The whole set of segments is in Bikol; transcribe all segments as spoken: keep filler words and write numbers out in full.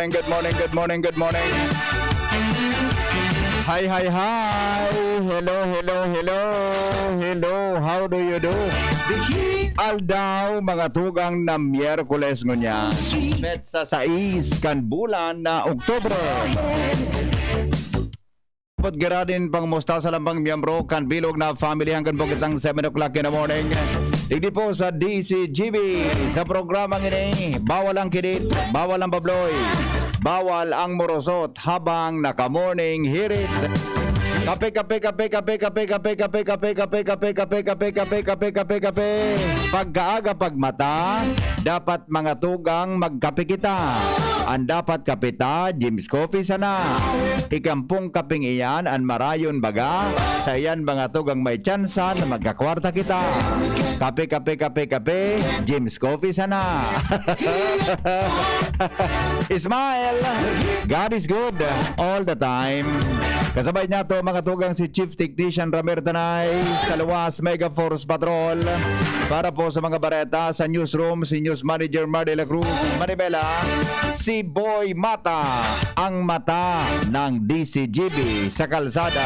morning, good morning, good morning, good morning. Hi, hi, hi. Hello, hello, hello. Hello, how do you do? Aldaw, mga tugang na Miyerkules ngunyan. Petsa sais kan bulan na Oktubre. Pot giradin pangumusta sa lambang miyembro kan bilog na family hanggang po kitang seven o'clock in the morning. Digdi po sa D C G B, sa programang ini, bawal ang kidit, bawal ang babloy, bawal ang morosot habang naka-morning hirit. Kape, kape, kape, kape, kape, kape, kape, kape, kape, kape, kape, kape, kape, kape, kape, kape. Pagkaaga pagmata, dapat mga tugang magkape kita. Ang dapat kape ta, James Coffee sana. Ikampong kaping iyan, an marayon baga, sa iyan mga tugang may tsansa na magkakwarta kita. Kape, kape, kape, kape, James Coffee sana. Smile! God is good all the time. Kasabay niya to, mga tugang, si Chief Technician Ramer Tanay sa Luwas Mega Force Patrol. Para po sa mga bareta sa newsroom, si News Manager Mar de la Cruz Manibela, si Boy Mata, ang mata ng D C G B sa kalsada.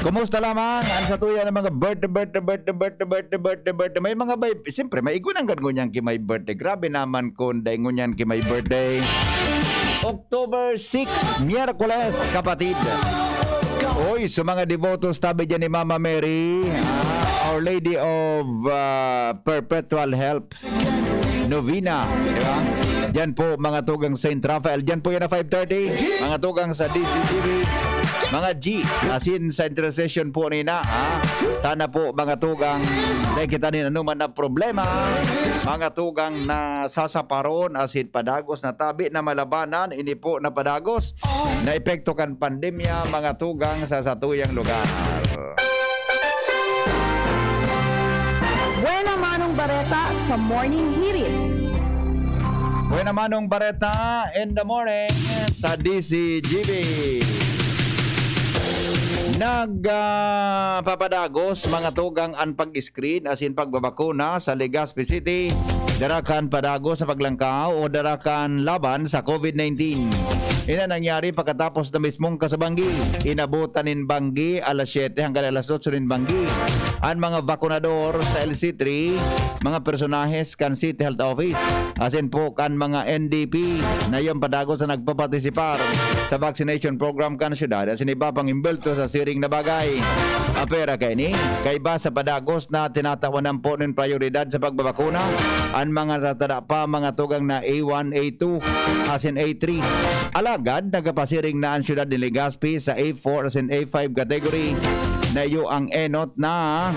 Kumusta lamang ang satuya ng mga birthday, birthday, birthday, birthday, birthday, birthday, birthday? May mga bay-, siyempre, may igwa nang ganyan ki may birthday. Grabe naman kung dai ngunyan ki may birthday. October six, Miyerkules, kapatid. Oy, sa mga debotos, tabi dyan ni Mama Mary, ah, Our Lady of, ah, Perpetual Help Novena, di ba? Diyan po, mga tugang Saint Raphael. Diyan po yan na five thirty. Mga tugang sa D C T V, mga G, asin sa intercession po nina, ha? Sana po, mga tugang, dahil kita nin anuman na problema, mga tugang na sasaparon, asin padagos na tabi na malabanan, ini po na padagos na epekto kan pandemya, mga tugang sa satuyang lugar. Buena manong bareta sa Morning Hirit. Buena manong bareta in the morning sa D C G B. Nag, ah, papadagos, mga tugang, an pag-screen asin pagbabakuna sa Legazpi City, dara kan padagos sa paglangkaw o dara kan laban sa COVID nineteen. Ina nangyari pagkatapos na mismong kasabanggi. Inabutan nin banggi alas siyete hanggang alas otso nin banggi. An mga bakunador sa L C three, mga personahes kan City Health Office, asin po kan mga N D P na iyong padagos na nagpapartisipar sa vaccination program kan syudad, asin iba pang imbelto sa siring na bagay. Apera kaini, kaiba sa padagos na tinatawan po nin prayoridad sa pagbabakuna, an mga tatada pa, mga tugang na A one, A two, asin A three. Alagad, nagapasiring na an syudad ni Legazpi sa A four asin A five category na iyo ang enot na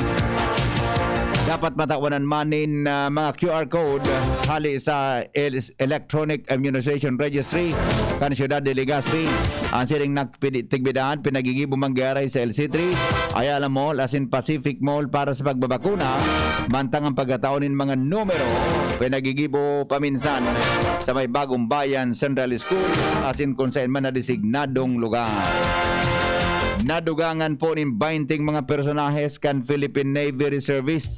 dapat matawanan man nin, ah, mga Q R code hali sa el-, Electronic Immunization Registry kan syudad ni Legazpi. Ang siring na pini-, tigbidan, pinagigibo man gyaray sa L C three, Ayala Mall, asin Pacific Mall para sa pagbabakuna, mantang ang pagkatao nin mga numero, pinagigibo paminsan sa may Bagong Bayan Central School, asin kung saan man na designadong lugar. Nadugangan po nin bainting mga personahes kan Philippine Navy Reservist,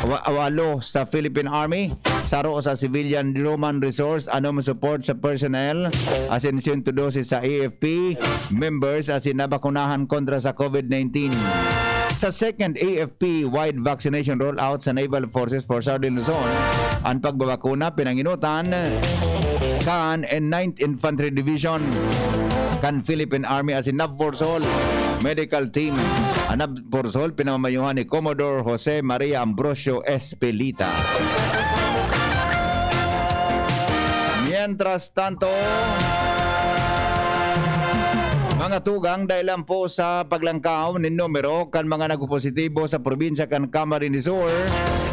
wa-, walo sa Philippine Army, saro sa Civilian Human Resource, anom support sa personnel, asin siyento dose sa A F P members, asin nabakunahan kontra sa COVID nineteen. Sa second A F P wide vaccination rollout sa Naval Forces for Southern Luzon, an pagbabakuna pinanginutan kan Ninth Infantry Division kan Philippine Army asin Navforsol Medical Team. An Navforsol pinamamayuhan ni Commodore Jose Maria Ambrosio Espelita. Mientras tanto, mga tugang, dahil lang po sa paglangkaw nin numero kan mga nagpositibo sa probinsya kan Camarines Sur,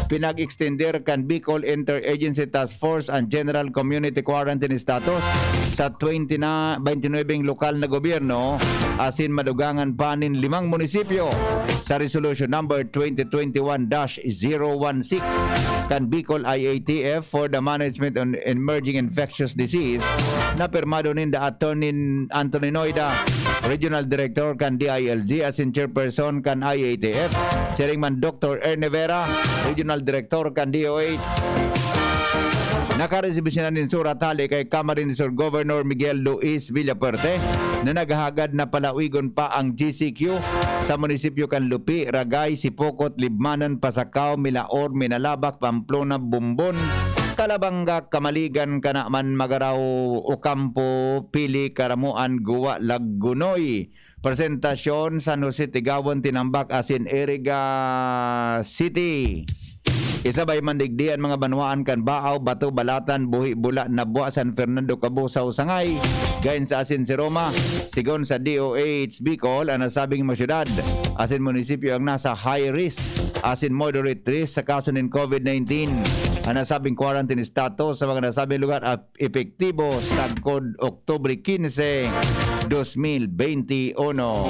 pinag-extender kan Bicol Interagency Task Force ang General Community Quarantine Status sa twenty na, twenty-nine lokal na gobyerno, asin madugangan pa nin limang munisipyo sa Resolution Number twenty twenty-one dash zero one six kan Bicol I A T F for the Management on Emerging Infectious Disease na pirmado ninda Attorney Anthony Noida, Regional Director kan D I L G asin Chairperson kan I A T F, siring man Doctor Ernie Vera, Regional Director kan D O H. Nakaresibisyon na nin surat hali kay Camarines Sur Governor Miguel Luis Villafuerte na naghahagad na palawigon pa ang G C Q sa munisipyo kan Lupi, Ragay, Sipocot, Libmanan, Pasacao, Milaor, Minalabac, Pamplona, Bombon, Calabanga, Camaligan, kana man Magarao, Ocampo, Pili, Caramoan, Guwa, Lagonoy. Presentacion, San Jose, Tigaon, Tinambac, asin Iriga City. Isabay man digdi an mga banwaan kan Baao, Bato, Balatan, Buhi, Bula, Nabua, San Fernando, Cabusao, Sangay, Gainsa asin si Roma. Sigon sa D O H Bicol, an nasabing mga syudad asin munisipyo ang nasa high risk asin moderate risk sa kaso nin COVID nineteen. An nasabing quarantine status sa mga nasabing lugar ap-, epektibo sagkod Oktubre quince, dos mil benti uno.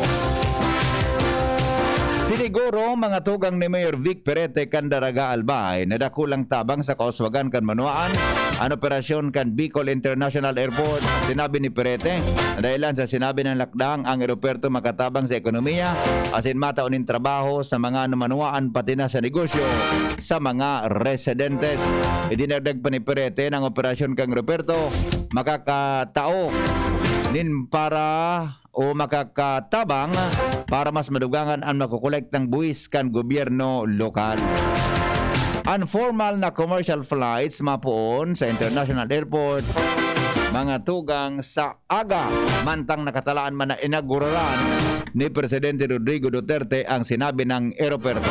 Siniguro, mga tugang ni Mayor Vic Perete kan Daraga Albay na dakulang tabang sa kauswagan kan banwaan an operasyon kan Bicol International Airport. Sinabi ni Perete na dahilan sa sinabi ng lakdang ang eroperto makatabang sa ekonomiya asin matao nin trabaho sa mga banwaan pati na sa negosyo sa mga residentes. Idinagdag pa ni Perete na ang operasyon kan eroperto makakatao nin para o makakatabang para mas madugangan an makokolektang buwis kan gobyerno lokal. An formal na commercial flights mapoon sa International Airport, mga tugang, sa aga, mantang nakatalaan man na inauguraran ni Presidente Rodrigo Duterte ang sinabi ng eroperto.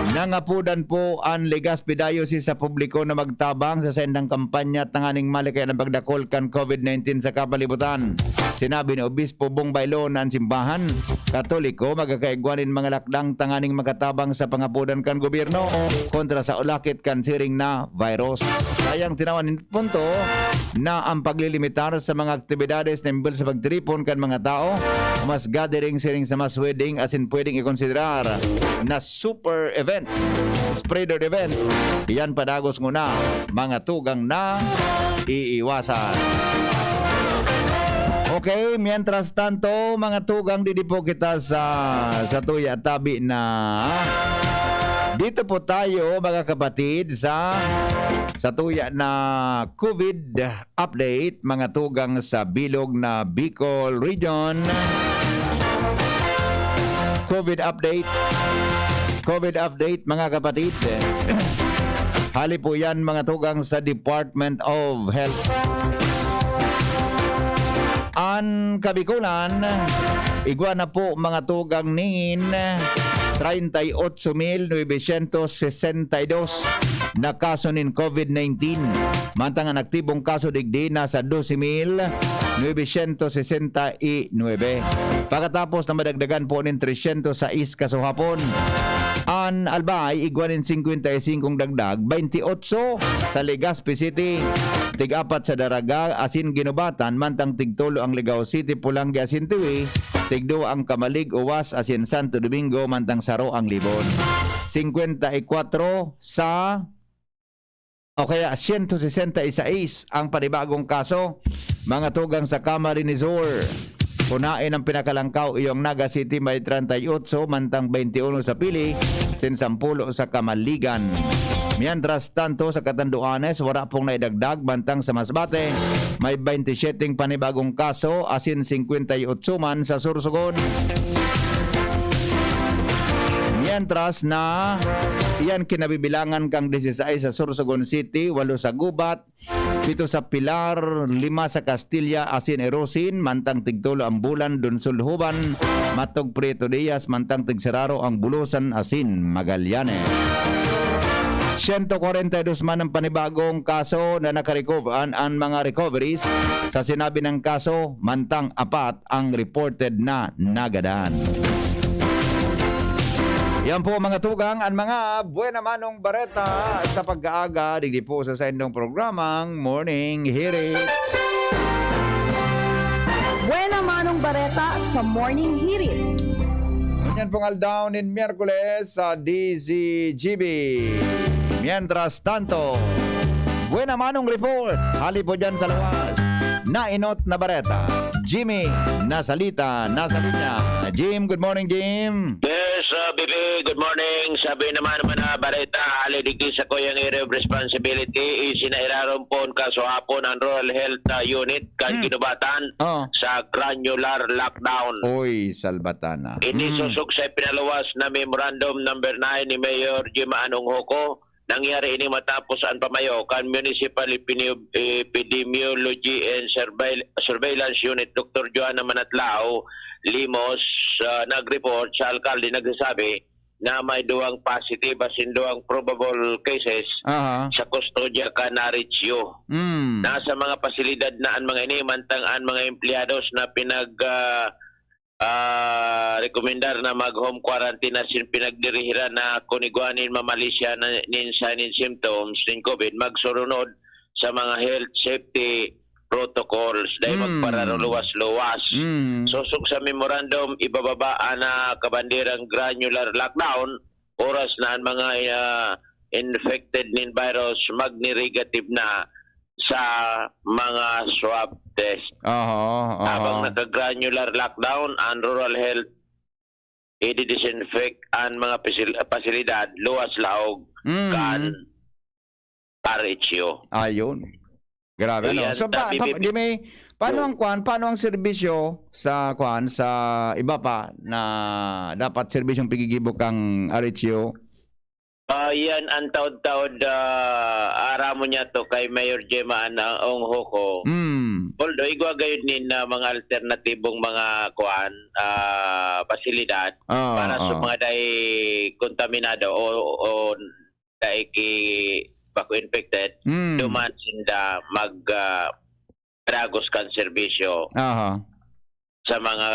Nangapodan po an Legazpi Diocese sa publiko na magtabang sa saindang kampanya tanganing malikayan ang pagdakol kan COVID nineteen sa kapalibutan. Sinabi ni Obispo Bong Bailo na an simbahan Katoliko magkakaigwa nin mga lakdang tanganing makatabang sa pangapodan kan gobyerno kontra sa ulakit kan siring na virus. Sayang tinawan nin punto na ang paglilimitar sa mga aktibidades na imbol sa pagtiripon kan mga tao, mas gathering siring sa mas wedding asin pwedeng ikonsiderar na super event, spreader event. Iyan padagos nguna, mga tugang na iiwasan. Okay, mientras tanto, mga tugang, didi po kita sa, sa tuya tabi na. Dito po tayo, mga kapatid, sa, sa tuya na COVID update, mga tugang sa bilog na Bicol Region. COVID update. COVID update, mga kapatid. Hali po yan, mga tugang sa Department of Health. An Kabikulan, igwa na po, mga tugang, nin treinta y ocho mil novecientos sesenta y dos na kaso nin COVID nineteen. Mantang an aktibong kaso digdi nasa doce mil novecientos sesenta y nuebe. Pakatapos na madagdagan po nin trescientos sais kasuhapon, an Albay igwa nin cincuenta y cinco dagdag, veintiocho sa Legazpi City, tig-apat sa Daraga asin Guinobatan, mantang tigtulo ang Ligao City, Polangui asin Tiwi, tigduwa ang Camalig, Uwas asin Santo Domingo, mantang saro ang Libon. Cincuenta y cuatro sa, o kaya ciento sesenta y seis ang panibagong kaso, mga tugang, sa Camarines Sur. Unain ang pinakalangkaw, iyo ang Naga City, may treinta y ocho, mantang veintiuno sa Pili, sin sampulo sa Camaligan. Mientras tanto, sa Catanduanes, wara pong naidagdag, mantang sa Masbate, may veintisiete panibagong kaso, asin cincuenta y ocho man sa Sorsogon. Mientras na iyan kinabibilangan kan dieciséis sa Sorsogon City, walo sa Gubat, pito sa Pilar, lima sa Castilla asin Irosin, mantang tigtulo ang Bulan, Donsol, Juban, matog Prieto Diaz, mantang tigsararo ang Bulusan asin Magallanes. Siyento kwarenta y dos man ang panibagong kaso na nakarecover, an, an mga recoveries. Sa sinabi ng kaso, mantang apat ang reported na nagadan. Yan po, mga tugang, ang mga buena manong bareta sa pag-aaga, digdi po sa saindong programang Morning Hirit. Buena manong bareta sa Morning Hirit. Ngunyan pong aldaw nin Miyerkules sa D Z G B. Mientras tanto, buena manong report. Hali po dyan sa luwas. Nainot na bareta. Jimmy, nasalita, nasa linya. Jim, good morning, Jim. Yes, uh, Bibi, good morning. Sabi naman naman na bareta, hali digdi sa kuyang area of responsibility, isinairaron po kasuhapon ang Rural Health uh, Unit kan Hmm. Ginubatan Oh. sa granular lockdown. Oy, salbatana. Ini Mm. susog sa pinaluwas na Memorandum Number nine ni Mayor Jim Anong Hoko. Nangyari ini matapos ang pamayo kan Municipal Epine-, Epidemiology and Surveil-, Surveillance Unit, Doktor Joanna Manatlao Limos, ah, nag-report sa alkalde, nagsasabi na may duwang positive asin duwang probable cases Aha. sa kustodya kan R H U. Mm. Nasa mga pasilidad na an mga ini, mantang an mga empleyados na pinag, ah, ah, rekomendar na mag-home quarantine asin pinagdirihiran na kun igwa nin mamalisya na, nin sign and symptoms nin COVID, magsurunod sa mga health safety protocols, dai Mm. magpararuluwas-luwas. Mm. Sosog sa memorandum, ibababa an, ah, kabanderang granular lockdown, oras na an mga, ah, infected nin virus magnegative na sa mga swab test. Aha, aha. Habang naka-granular lockdown, an rural health, i-disinfect an mga pisil-, pasilidad, luwas laog Mm. kan R H U. Ayun. Grabe, So, no? yan, So, pa-, sabi, pa-, Bibi. di may, paano So ang kwan? Paano ang serbisyo sa kwan, sa iba pa na dapat serbisyong pigigibo kang R H U? Ah, yan ang taod-taod, ah, aramon niya to kay Mayor Gemma Ana Ong Hoko. Hmm. Although, igwa gayud nin, ah, mga alternatibong mga kuan, ah, pasilidad Oo, para sa oo. mga dai kontaminado o, o dai ki bako infected, Hmm. duman sinda mag, ah, padagos kan serbisyo Aha. sa mga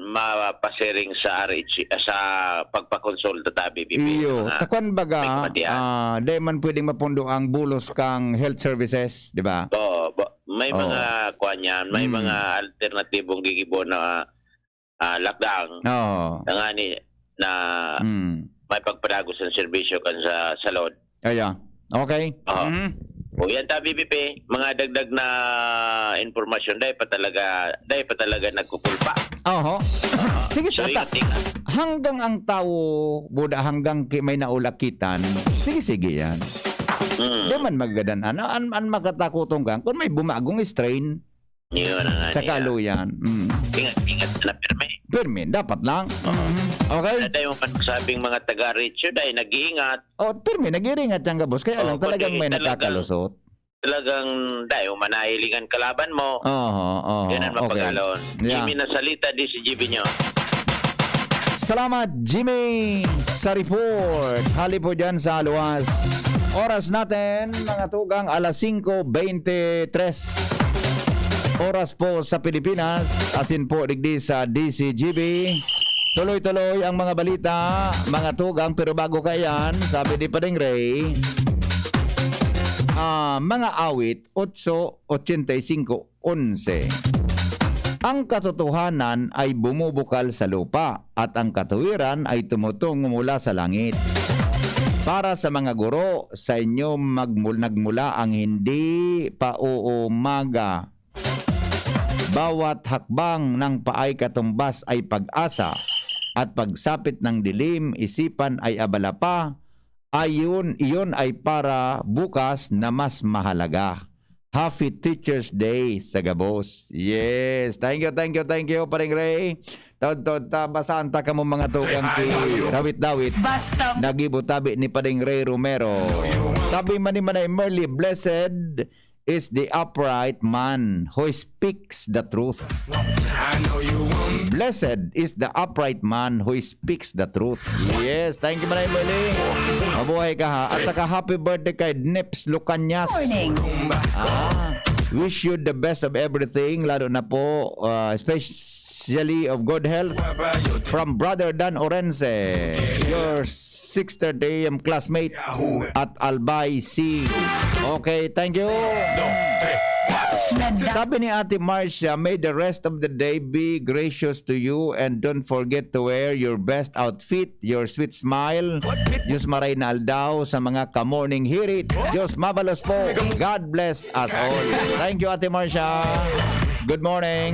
mapasiring sa R H, sa pagpakonsulta ta, B B P, Iyo. mga Takwan baga, may kamatian. ah, dai man pwedeng mapundo ang bulos kang health services, di ba? Oo, ba-, may Oo. mga kuwan yan, may Mm. mga alternatibong gigibo na, ah, lockdown. Oo. Tangani na Mm. may pagpadagos ang serbisyo kan sa salud. Kaya, okay. Oo. Mhm. O yan ta, B B P, mga dagdag na impormasyon, dai pa talaga, dai pa talaga nagkukulpa. Oho. Oo. Sige, So, tata-, ingat, ingat. hanggang ang tawo, buda, hanggang ki-, may naulakitan, sige, sige yan. Mm. Di man magagadan. Ano, an, an makatakoton ka, kung may bumagong strain, Yun ang sa ano yan. kaluyan. Mm. Ingat, ingat na pirmi. Pirmi, dapat lang. Oo. Mhm. Okay? Dai mo man sabing mga taga-Rich yun, dai nag-iingat. Oh, pirmi, nag-iingat yan, gabos. Kaya Oo, lang, talagang kundi may talagang, nakakalusot. talagang dai mo manahilingan kalaban mo. Oho, oho, Yan ang okay. mapagalon. Yeah. Jimmy Nasalita, D C G B nyo. Salamat, Jimmy, sa report. Hali po dyan sa luwas. Oras natin, mga tugang, alas singko bente tres. Oras po sa Pilipinas, asin po digdi sa D C G B. Tuloy-tuloy ang mga balita, mga tugang, pero bago kaiyan, sabi ni Padeng Ray, ah, mga awit, otso ochenta y cinco onse. Ang katotohanan ay bumubukal sa lupa, at ang katuwiran ay tumutungo mula sa langit. Para sa mga guro, sa inyo magmul-, nagmula ang hindi pauumaga. Bawat hakbang ng paay katumbas ay pag-asa, at pagsapit ng dilim, isipan ay abala pa. Ayun, iyon ay para bukas na mas mahalaga. Happy Teacher's Day sa gabos. Yes. Thank you, thank you, thank you, Paring Ray. Taod-taod ta, basahan ta kamo mga tugang ki Rawit-Dawit. Basta Nagibo tabi ni Paring Ray Romero. Sabi man ni Manay Merly, "Blessed is the upright man who speaks the truth." Blessed is the upright man who speaks the truth. Yes, thank you, Manay Merly. Mabuhay ka, ha. At saka happy birthday kay Neps Lucanyas. Morning. Ah. Wish you the best of everything, lalo na po, uh, especially of good health. From Brother Dan Orense, your six thirty a.m. classmate at Albay C. Okay, thank you. Sabi ni Ate Marcia, "May the rest of the day be gracious to you and don't forget to wear your best outfit, your sweet smile." Diyos maray na aldaw sa mga ka-morning hirit. Diyos mabalos po. God bless us all. Thank you, Ate Marcia. Good morning.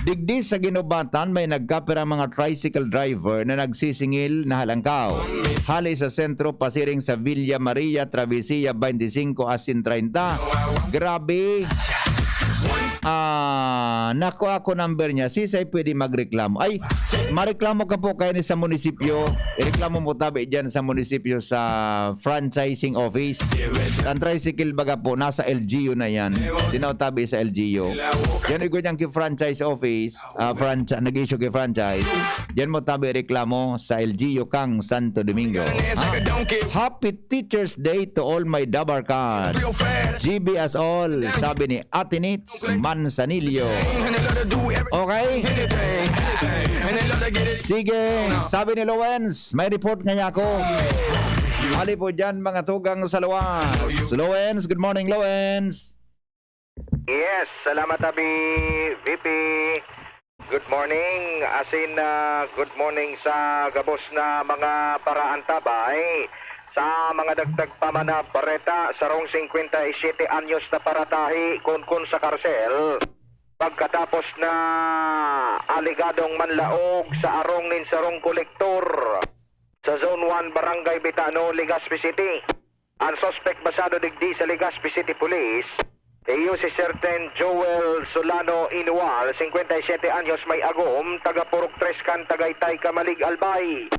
Digdi sa Ginobatan, may nagkapirang mga tricycle driver na nagsisingil na halangkaw. Hali sa sentro, pasiring sa Villa Maria, Travesía twenty-cinco asin treinta. Grabe. Ah, nakuha ko number niya. Sisay pwede magreklamo? Ay, mareklamo ka po kayo ni sa munisipyo. Ireklamo mo tabi dyan sa munisipyo sa franchising office. Ang tricycle baga po, nasa L G U na yan. Di na tabi sa L G U. Yan, igo niyang ki-franchise office, ah, franchi-, nag-issue ki-franchise. Yan mo tabi reklamo sa L G U kang Santo Domingo. Ah, Happy Teacher's Day to all my Dabarcad. G B us all, sabi ni Ate Nitz Manzanillo. Okay? Sige, sabi ni Lowens, may report nga niya ako. Ali po dyan, mga tugang sa Luwas. Lowens, good morning, Lowens. Yes, salamat, Abi V P. Good morning, asin, ah, good morning sa gabos na mga paraantabay. Sa mga dagdag pa man na bareta, sarong singkwenta y siyete anyos na paratahi kunkun sa karsel pagkatapos na alegadong manlaog sa arong nin sarong kolektor sa Zone one, Barangay Betano, Legazpi City. Ang suspek basado digdi sa Legazpi City Police, iyo si Certain Joel Solano Inual, singkwenta y siyete anyos, may agom, taga Purok tres kan Tagaytay, Camalig, Albay.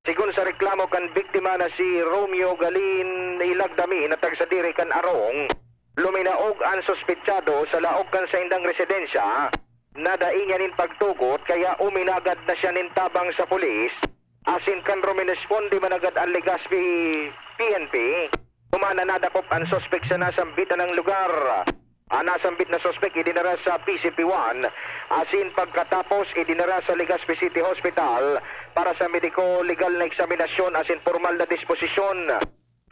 Sigon sa reklamo kan biktima na si Romeo Galin Ilagdami na tagsadiri kan Arong, luminaog ang suspetsado sa laog kan saindang residensya na dai niya nin pagtugot, kaya uminagad na siya nin tabang sa pulis, asin kan ruminisponde managad ang Legazpi P N P, human na nadakop ang suspek sa nasambitan nang lugar. Ang nasambit na suspek idinara sa P C P one, asin pagkatapos idinara sa Legazpi City Hospital para sa mediko-legal na eksaminasyon asin pormal na disposisyon.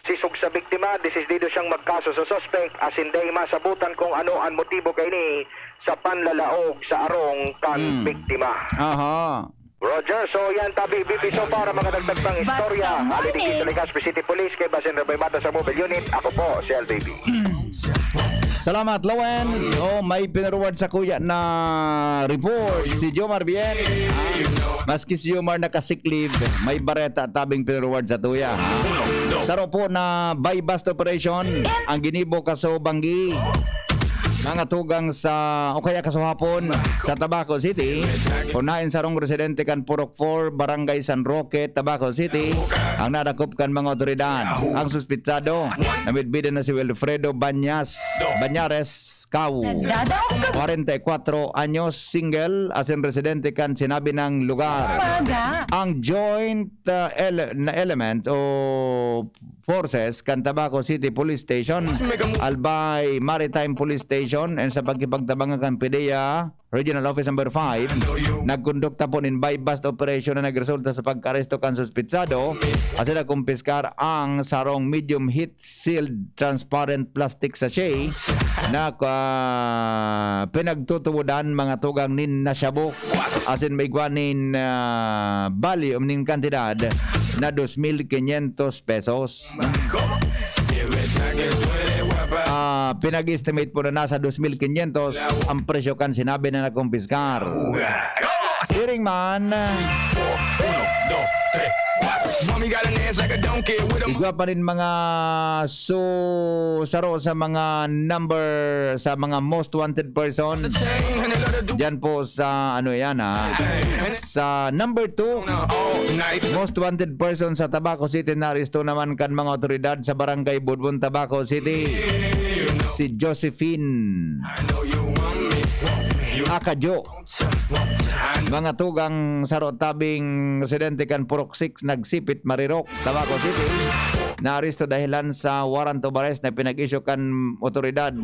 Sisog sa biktima, desidido siyang magkaso sa suspek, asin dai masabutan kung ano ang motibo kaini sa panlalaog sa arong kan Hmm. biktima. Aha. Roger, so yan tabi, B P. So para mga dagdag pang istorya, Basta hali digdi sa Morning. Legazpi City Police, kay Basin Rabay Mata sa Mobile Unit, ako po, si L B B. Salamat, Lawens. Oh, may pinareward sa kuya na report si Jomar Bien. Maski si Jomar nakasick leave, may bareta tabing pinareward sa tuya. Saro po na buy-bust operation ang ginibo kaso banggi. Mga tugang sa, o kaya kasuhapon, sa Tabaco City, unahin sarong residente kan Purok four, Barangay San Roque, Tabaco City, ang nadakop kan mga otoridad. Ang suspitsado, namidbidan na si Wilfredo Banyas, Banyares Cau, Nagdadaog ka. kwarenta y kwatro anyos, single, asin residente kan sinabi ng lugar. Paga. Ang joint, uh, ele-, na element o forces kan Tabaco City Police Station, Albay Maritime Police Station, and sa pagkipagtabangan kan PDEA Regional Office Number five, nagkondukta po nin buy-bust operation na nagresulta sa pagkaaresto kan suspitsado, asin nakumpiskar ang sarong medium heat sealed transparent plastic sachet na, ah, pinagtutubodan mga tugang nin na shabu. Asin may igwa nin, ah, value nin kantidad na dos mil quinientos pesos. Ah, pinag-estimate po na nasa dos mil quinientos ang presyo kan sinabi na nakumpiskar. Siring man, igwa pa rin mga su-, saro sa mga number, sa mga most wanted person. Diyan po sa, ano yan, ha? Sa number two, most wanted person sa Tabaco City, naaresto naman kan mga otoridad sa Barangay Budbon, Tabaco City, si Josephine Akajo. Mga tugang saro tabing residente kan Purok six, Nagsipit, Marirok, Tabaco City. naaresto dahilan sa warrant of arrest na pinag-issue kan otoridad.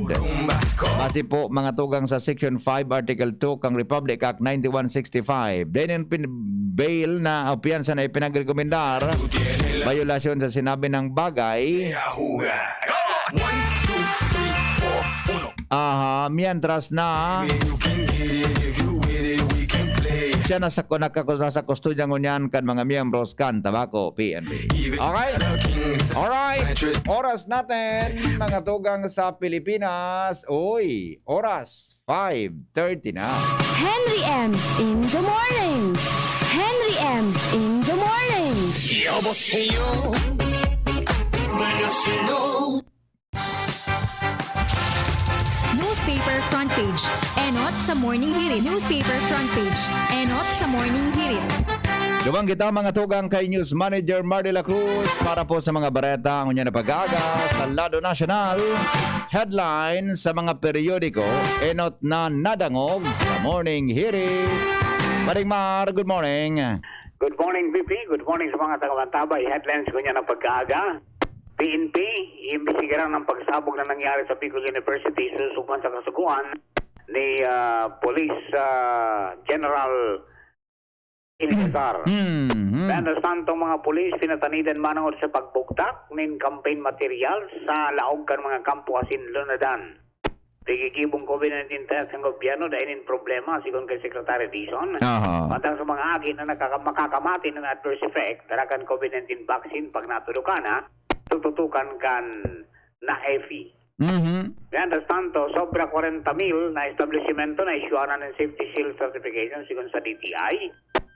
Base po, mga tugang, sa Section five, Article two kan Republic Act ninety-one sixty-five. Dahil yung pin-, bail na o piyansa na ipinagrekomendar, bayolasyon sa sinabi ng bagay. Aha, mientras na siya nasa, nakakusa sa kustodiya ngunyan kan mga miyembros kan Tabaco P N P. Alright? Alright. Oras natin, mga tugang, sa Pilipinas. Uy, oras five thirty na. Henry M in the morning. Henry M in the morning. 여보세요. 안녕하세요. Newspaper front page. Enot sa Morning Hirit. Newspaper front page. Enot sa Morning Hirit. Duman kita, mga tugang, kay News Manager Mar de la Cruz para po sa mga bareta ngunyan na pag-aaga sa lado nasyonal. Headline sa mga periodiko, enot na nadangog sa Morning Hirit. Paring Mar, good morning. Good morning, V P. Good morning sa mga taga-Mantabay. Headlines ngunyan na pag-aaga. P N P, iimbestigaran ang pagsabog na nangyari sa Bicol University, susugo man sa kasugoan ni, ah, Police, ah, General Eleazar. Mm, mm. Mientras tanto, mga pulis pinatanidan manongod sa pagbugtak nin campaign material sa laog kan mga kampo asin lunadan. Pigigibong COVID nineteen test ang gobyerno dai nin problema, sigon kay Secretary Dizon. Aha. Mantang sa mga aki na nakaka-, makakamati ng adverse effect dara kan COVID nineteen vaccine pag natudukan na, tututukan kan NAEFI. Mhm. Mientras tanto, sobra kwarenta mil na establisimento na isyuanan ng safety seal certification, sigon sa D T I.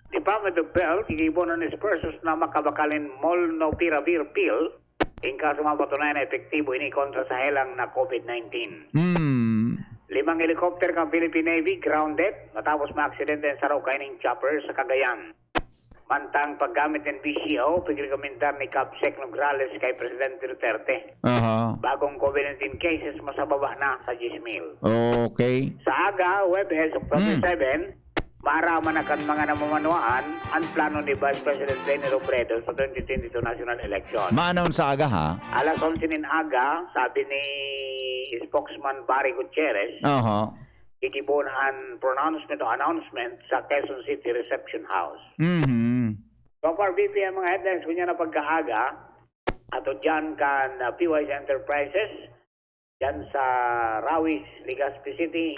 Department of Health, gigibo na nin esfuerzos na makabakal nin molnupiravir pill in kaso mapatunayan na epektibo ini kontra sa helang na COVID nineteen. Hmm. Limang helicopter kan Philippine Navy grounded matapos maaksidente an saro kaining chopper sa Cagayan. Mantang paggamit nin V C O, pigrekomendar ni Capsec Nograles kay Presidente Duterte. Aha. Bagong COVID nineteen cases, mas mababa na sa diyes mil. Okay. Sa aga, Huwebes, October Hmm. seven, maaraman na kan mga namamanuan ang plano ni Vice President Leni Robredo sa twenty twenty-two national election. Maanong sa aga, ha? Alas onse nin aga, sabi ni spokesman Barry Gutierrez, Aha. gigibohon an pronouncement o announcement sa Quezon City Reception House. Mhm. So far, V P, ang mga headlines ngunyan na pag-aaga, ato dyan kan, ah, P Y C Enterprises, dyan sa Rawis, Legazpi City.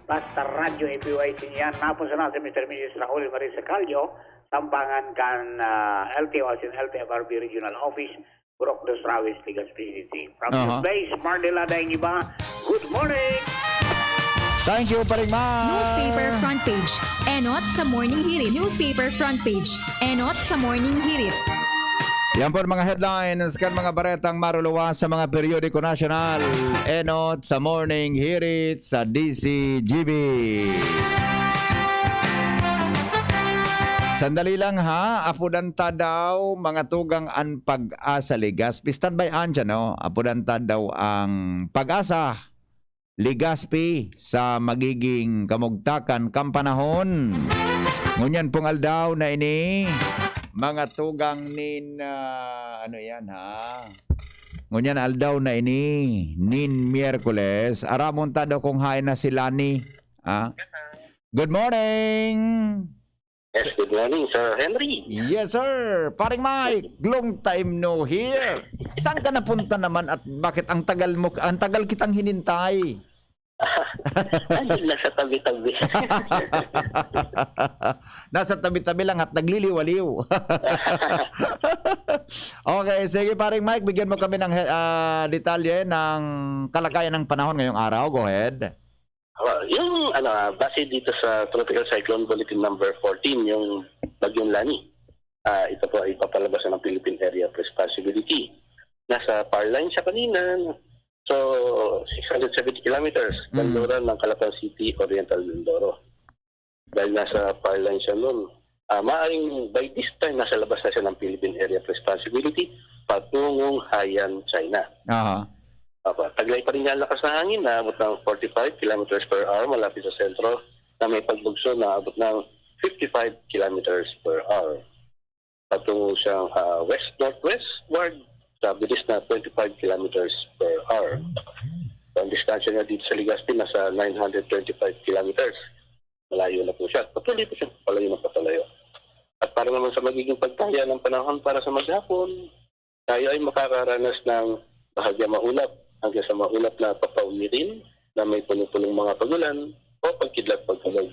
Basta Radyo A P Y C niyan. Napos na si Mister Missus Raul Marisa Callo, tambangan kan, ah, L T O asin L T F R B Regional Office, Burok dos Rawis, Legazpi City. From Aha. News Base, Mardela Daingiba, good morning! Thank you, Paring Mar. Newspaper front page. Enot sa Morning Hirit. Newspaper front page. Enot sa Morning Hirit. Yan po ang mga headlines kan mga baretang maruluwas sa mga periodiko nasyonal. Enot sa Morning Hirit sa D C G B. Sandali lang, ha, apodan ta daw, mga tugang, an Pag-asa Legazpi. Standby an dyan, no? Apodan ta daw ang Pag-asa Legazpi sa magiging kamugtakan kan panahon. Ngunyan pong aldaw na ini, mga tugang nin, ah, ano yan, ha? Ngunyan aldaw na ini, nin Miyerkules, aramon ta daw kung haen na si Lani, ha? Good morning! Yes, good morning, Sir Henry. Yes, sir. Paring Mike, long time no hear. Saan ka napunta naman at bakit ang tagal mo, ang tagal kitang hinintay? Ay, nasa tabi-tabi. Nasa tabi-tabi lang at nagliliwaliw. Okay, sige, Paring Mike, bigyan mo kami ng he-, ah, detalye ng kalagayan ng panahon ngayong araw. Go ahead. Ah, yung, ano, ah, base dito sa Tropical Cyclone Bulletin Number fourteen, yung Bagyong Lani, ah, ito po ay ipapalabas na ng Philippine Area of Responsibility. Nasa PAR line siya kanina. So, six hundred seventy kilometers, Mm. kanluran ng Calapan City, Oriental Mindoro. Dahil nasa PAR line siya nun, ah, maaaring by this time, nasa labas na siya ng Philippine Area of Responsibility, patungong Haiyan, China. Aha. Apa, taglay pa rin niya ang lakas ng hangin na abot ng forty-five kilometers per hour malapit sa sentro, na may pagbugso na abot ng fifty-five kilometers per hour. Patungo siyang, ah, west-northwestward sa bilis na twenty-five kilometers per hour. So, ang distansya niya dito sa Legazpi nasa nine hundred twenty-five kilometers. Malayo na po siya. Patuloy po siya. Palayo na papalayo. At para naman sa magiging pagtaya ng panahon para sa maghapon, tayo ay makakaranas ng bahagya maulap hanggang sa maulap na papauwirin na may punong-punong mga pagulan o pagkidlat pagkabag.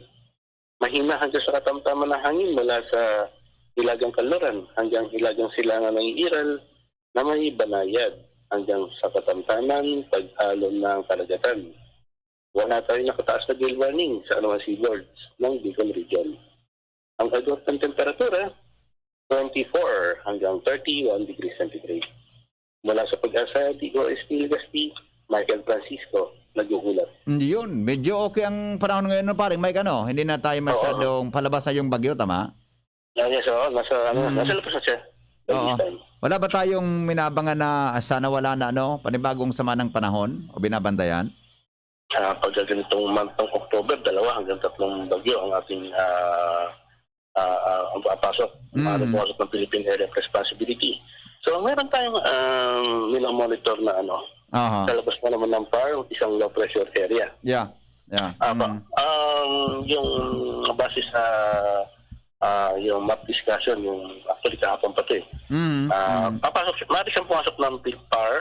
Mahina hanggang sa katamtaman na hangin mula sa hilagang kanluran hanggang hilagang silangan ng iiral na may banayad hanggang sa katamtaman pag-alon ng karagatan. Wala tayong nakataas na gale warning sa anumang seaboards ng Bicol Region. Ang agor ng temperatura, twenty-four hanggang thirty-one degrees centigrade. Mula sa Pag-asa, D O S T Legazpi, Michael Francisco, nag-uulat. Yun, medyo okay ang panahon ngayon, no, paring Mike, ano? Hindi na tayo masyadong palabas na yung bagyo, tama? Ah, yes, oo. Nasa, ano, Mm. nasa labas na siya. Oo. This time. Wala ba tayong minabangan na sana wala na, ano, panibagong sama ng panahon o binabantayan? Ah, pagka ganitong month ng October, dalawa hanggang tatlong bagyo ang ating ah, ah, ah, ang papasok. Mm. Ang pumasok ng Philippine Area of Responsibility. So, meron tayong ah, minomonitor na ano, Aha. sa labas pa naman ng PAR, isang low pressure area. Yeah. Yeah. Apa, Mm. um, yung base sa ah, yung map discussion, yung actually kahapon pa to eh. Mm. Ah, Mm. papasok siya, maaari siyang pumasok ng big PAR,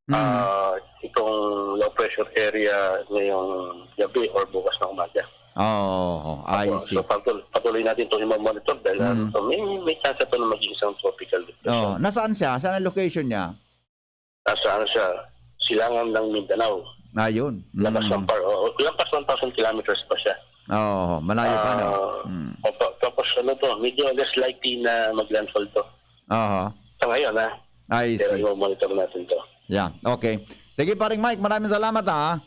Mm. ah, itong low pressure area ngayong gabi or bukas na umaga. Oh, I Apo, see. So patuloy, patuloy natin itong i-monitor dahil Mm. ah, may, may chance ito na maging isang tropical Oh, depression. nasaan siya? Saan ang location niya? Nasa ano siya, silangan ng Mindanao. Ayun. Labas Mm. ng PAR, oh, lampas one thousand kilometers pa siya. Oh, malayo pa, no? Ah, Mm. opo, tapos ano to, medyo less likely na mag-landfall to. Aha. Sa ngayon, ha? I Pero see. i-monitor natin to. Yeah, okay. Sige, paring Mike, maraming salamat, ha.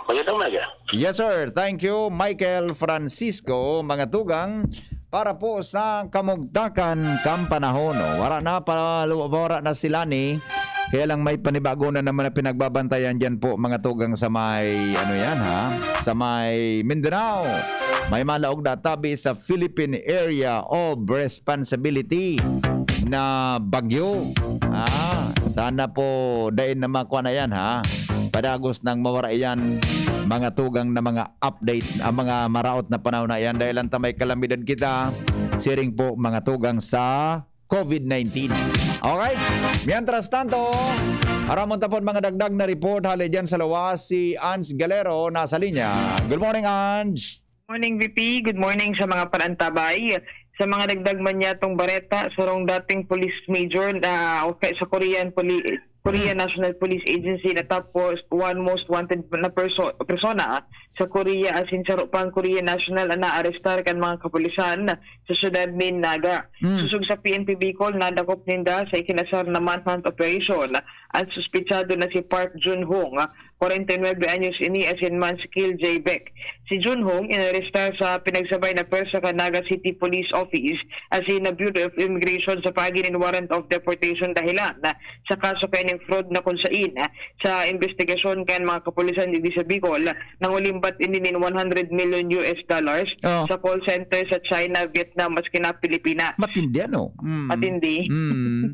Magandang umaga. Yes, sir. Thank you, Michael Francisco, mga tugang, para po sa kamugtakan kan panahon. No? Wara na, pa, wara na sila ni. Kaya lang may panibago na naman na pinagbabantayan dyan po, mga tugang, sa may, ano yan, ha? Sa may Mindanao. May malaog na tabi sa Philippine Area of Responsibility na bagyo. Ah, sana po dain na makuha na yan, ha? Padagos nang mawara yan, mga tugang na mga update, ang mga maraot na panahon na yan, dahil ang tamay kalamidad kita, siring po, mga tugang sa COVID nineteen. Okay? Mientras tanto, aramon tapon mga dagdag na report hali dyan sa lawas, si Ange Galero nasa linya. Good morning, Ange! Morning, V P. Good morning sa mga panantabay. Sa mga dagdag man niyatong bareta, sarong dating police major na okay, sa Korean Poli- Korea National Police Agency na top most, one most wanted na perso- persona sa Korea asin saro pang Korea National na naarestar kan mga kapulisan sa syudad nin Naga. Mm. Sosog sa P N P Bicol, nadakop ninda sa ikinasar na manhunt operation ang suspetsado na si Park Jun Hong, kwarenta y nuebe anyos ini, asin man si Kil J Beck. Si Jun Hong inarestar sa pinagsabay na pwersa kan Naga City Police Office asin na Bureau of Immigration sa paagi nin warrant of deportation dahilan sa kaso kaining fraud na kun sain sa imbestigasyon kan mga kapulisan digdi sa Bicol, nangulimbat ini nin one hundred million U S dollars Oh. sa call center sa China, Vietnam, maski na Pilipinas. Matindi, ano? Mm. Matindi. Mm.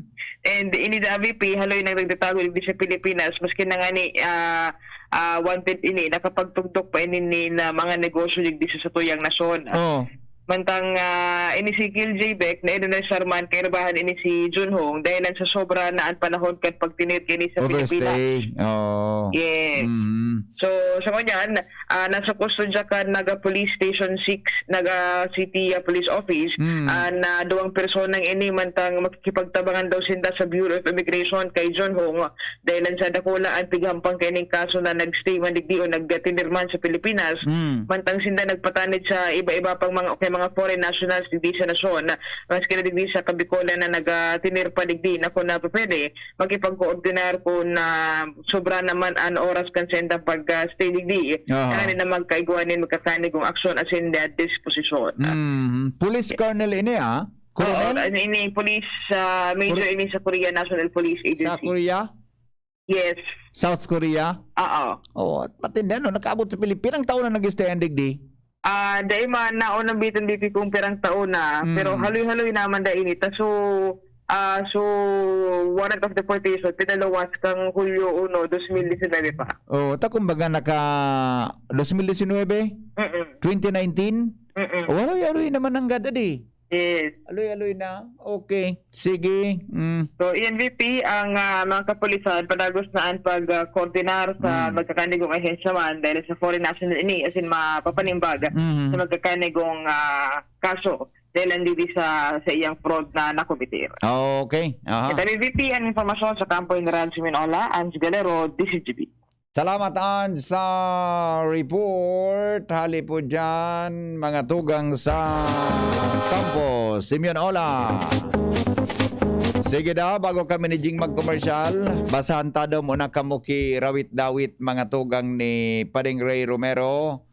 And ini da V P, haloy nang nagtatago digdi sa Pilipinas, maski na ngani ah, ah, wanted ini, nakapagtugdok pa ini nin mga negosyo digdi sa satuyang nasyon. Oh. Mantang ah, ini si Kil J Beck na inarestar man, kairbahan ini si Jun Hong dahil lang sa sobra na ang panahon kan pagtinir kini sa Pilipinas. Overstay. Oh. Yes. Mm. So, sa kanyan, ah, nasa kustodya kan Naga Police Station six, Naga City ah, Police Office, Mm. ah, na duwang personang ini mantang makikipagtabangan daw sinda sa Bureau of Immigration kay Jun Hong dahil lang sa dakula ang pighampang kaining kaso na nag-stay man digdi o nagtinir man sa Pilipinas. Mm. Mantang sinda nagpatanid sa iba-iba pang mga, kay mga foreign nationals digdi sa nasyon, maski na digdi sa Kabikolan na nagtinir pa digdi na kung napapwede, makipagkoordinar kung na sobra naman an oras kan sendang pag-stay digdi. Aha. Tanganing na magkaigwa nin magkakanigong aksyon asin na disposisyon. Mm. Police Colonel ini, ah? Oo, Colonel? ano ini, police ah, major Cor- ini sa Korea National Police Sa Agency. Korea? Yes. South Korea? Oo. Oh, matindi, ano? Nakaabot sa Pilipinas. Pirang taon na nag-stay ang digdi? Ah, dai man naon ang bitin dito kung pirang taon na, Mm. pero haloy-haloy naman da inita. So, Ah, so, warrant of deportation, pinaluwas kang Hulyo uno, dos mil disinebe pa. Oh, ta kumbaga naka dos mil disinebe, Mm-mm. twenty nineteen? Mm-mm. Oh, aloy-aloy naman ang gad, adi. Yes. Aloy-aloy na. Okay. Sige. Mm. So, iyan, V P, ang, ah, mga kapulisan, padagos na ang pag, ah, koordinar sa Mm. magkakanigong ahensya man dahil sa foreign national ini, as in, mapapanimbaga Mhm. sa magkakanigong, ah, kaso dahil nandidi sa, sa iyang fraud na nakometer. Okay. Aha. Ito ni V P ang impormasyon sa kampo ni Rancho Minola, Ange Galero, D C G B. Salamat, Ange, sa report. Hali po dyan, mga tugang sa kampo. Simeon Ola. Sige daw, bago kami ni Jing mag-commercial, basahan ta daw muna kamo ki Rawit-Dawit, mga tugang ni Pading Ray Romero,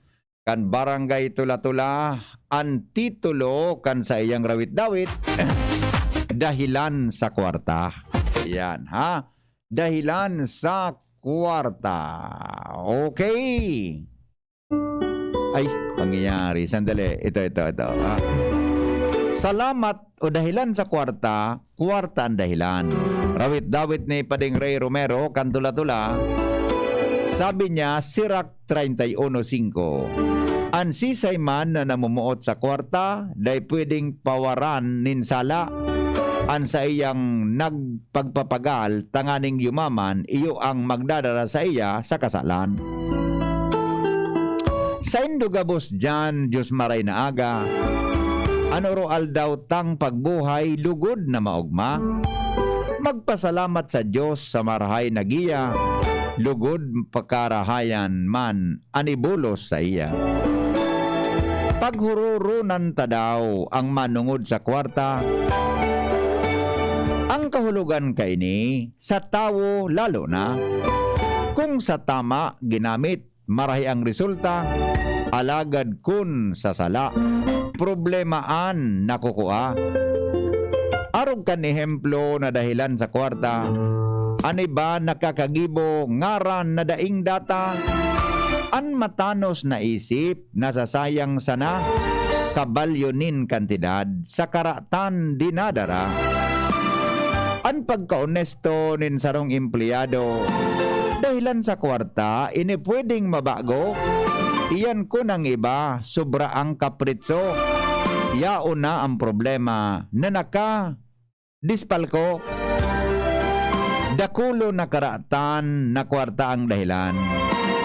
kan Barangay Tula-Tula, an titulo kan saiyang rawit-dawit, Dahilan sa Kwarta. Yan, ha? Dahilan sa Kwarta. Okay. Ay, pangyayari. Sandali. Ito, ito, ito. Ah. Salamat o dahilan sa kwarta, kwarta ang dahilan. Rawit-dawit ni Pading Ray Romero, kan Tula-Tula, sabi niya, Sirach treinta y uno cinco, "An sisay man na namumuot sa kwarta, dai pwedeng pawaran nin sala. An saiyang nagpagpapagal tanganing yumaman, iyo ang magdadara saiya sa kasalan." Saindo gabos diyan, Diyos maray na aga. An oroaldaw tang pagbuhay, lugod na maogma. Magpasalamat sa Diyos sa marahay na giya, lugod pakarahayan man an ibulos saiya. Paghuroronan ta daw ang manongod sa kwarta. Ang kahulogan kaini, sa tawo lalo na. Kung sa tama ginamit, marahay ang resulta, alagad kun sa sala, problema an nakukua. Arog kan ehemplo na dahilan sa kwarta, an iba nakakagibo ngaran na daing data. An matanos na isip nasasayang sana kabalyo nin kantidad sa karatan dinadara. An pagkaonesto nin sarong empleyado, dahilan sa kwarta, ini pwedeng mabago. Iyan kun ang iba, sobra ang kapritso. Yaon na ang problema na naka dispalko. Dakulon na karatan na kwarta ang dahilan.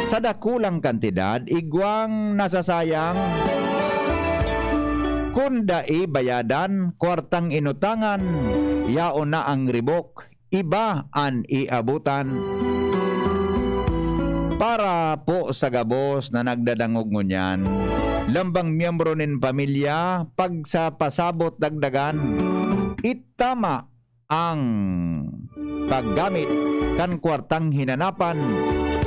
Sa dakulang kantidad, igwang nasasayang. Kun dai bayadan, kwartang inutangan, yaon na ang ribok, iba an iabotan. Para po sa gabos na nagdadangog ngunyan, lambang miyembro nin pamilya, pag sa pasabot dagdagan, itama ang paggamit kan kwartang hinanapan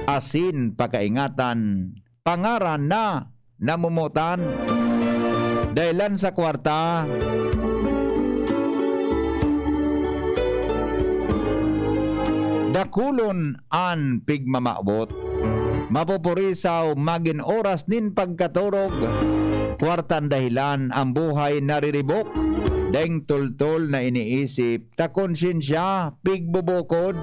asin pakaingatan, pangaran na namumutan. Dahilan sa kwarta, dakulon an pigmamawot. Mapupurisaw magin oras nin pagkatorog. Kwarta an dahilan, ang buhay nariribok. Daing tultol na iniisip ta konsyensya, pigbubukod.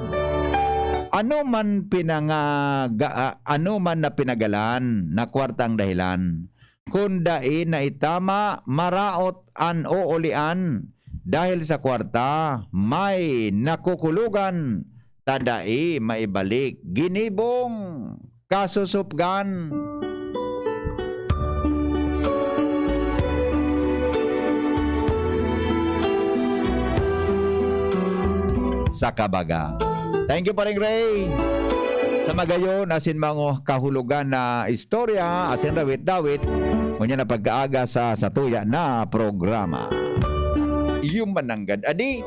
Ano man pinangaga-, ano man na pinagalan na kwarta ang dahilan. Kun dai na itama, maraot an uulian. Dahil sa kwarta, may nakukulogan, ta dai maibalik. Ginibong kasusupgan. Sa kabaga. Thank you, Paring Ray. Sa magayon, asin mga kahulogan na istorya, asin rawit-dawit, ngunyan na pagkaaga sa satuya na programa. Iyo mananggad. Adi,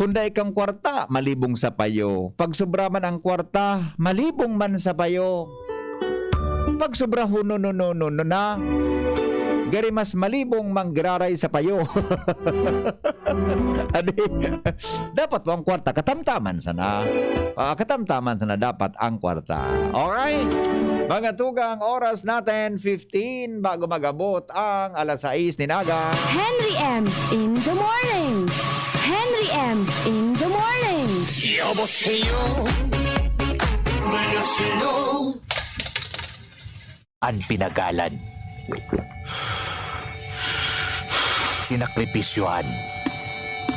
kung dai kang kwarta, malibong sa payo. Pag sobra man ang kwarta, malibong man sa payo. Pag sobra, huno, no, no, no, no, na. Gari mas malibong manggiraray sa payo. Adi, dapat po ang kwarta, katamtaman sana. Ah, katamtaman sana dapat ang kwarta. Alright? Mga tugang, oras natin, fifteen, bago mag-abot ang alas sais nin aga. Henry M in the morning. in the morning. 여보세요. 안녕하세요. An pinagalan. Sinakripisyohan.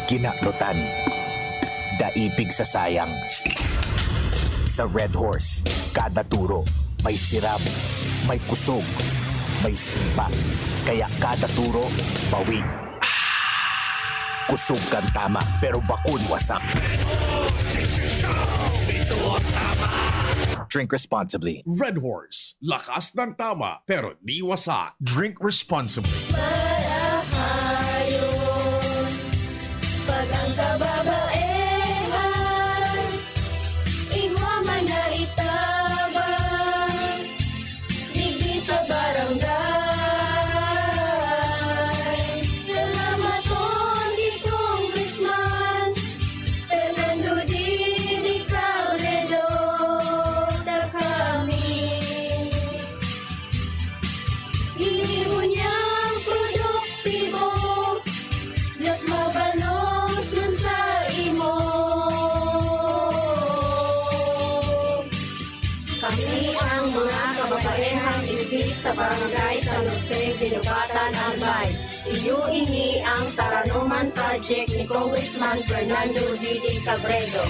Kinanutan. Dai pigsasayang. Sa Red Horse, kada turo may sirab, may kusog, may sipa. Kaya kada turo, bawi. Kusog kan tama, pero bakun wasak. Drink responsibly. Red Horse, lakas ng tama pero di wasa. Drink responsibly. Marahayon, pag ang kababaehan, igwa man na itabang, digdi sa barangay. Salamaton ki Congressman Fernando Didi Cabredo, ta kami ini unyang produktibo, mas mabalos man sa imo. Kami ang mga kababaehang ipi sa Barangay San Jose, Guinobatan, Albay. Iyo ini ang Taranoman Project ni Congressman Fernando Didi Cabredo.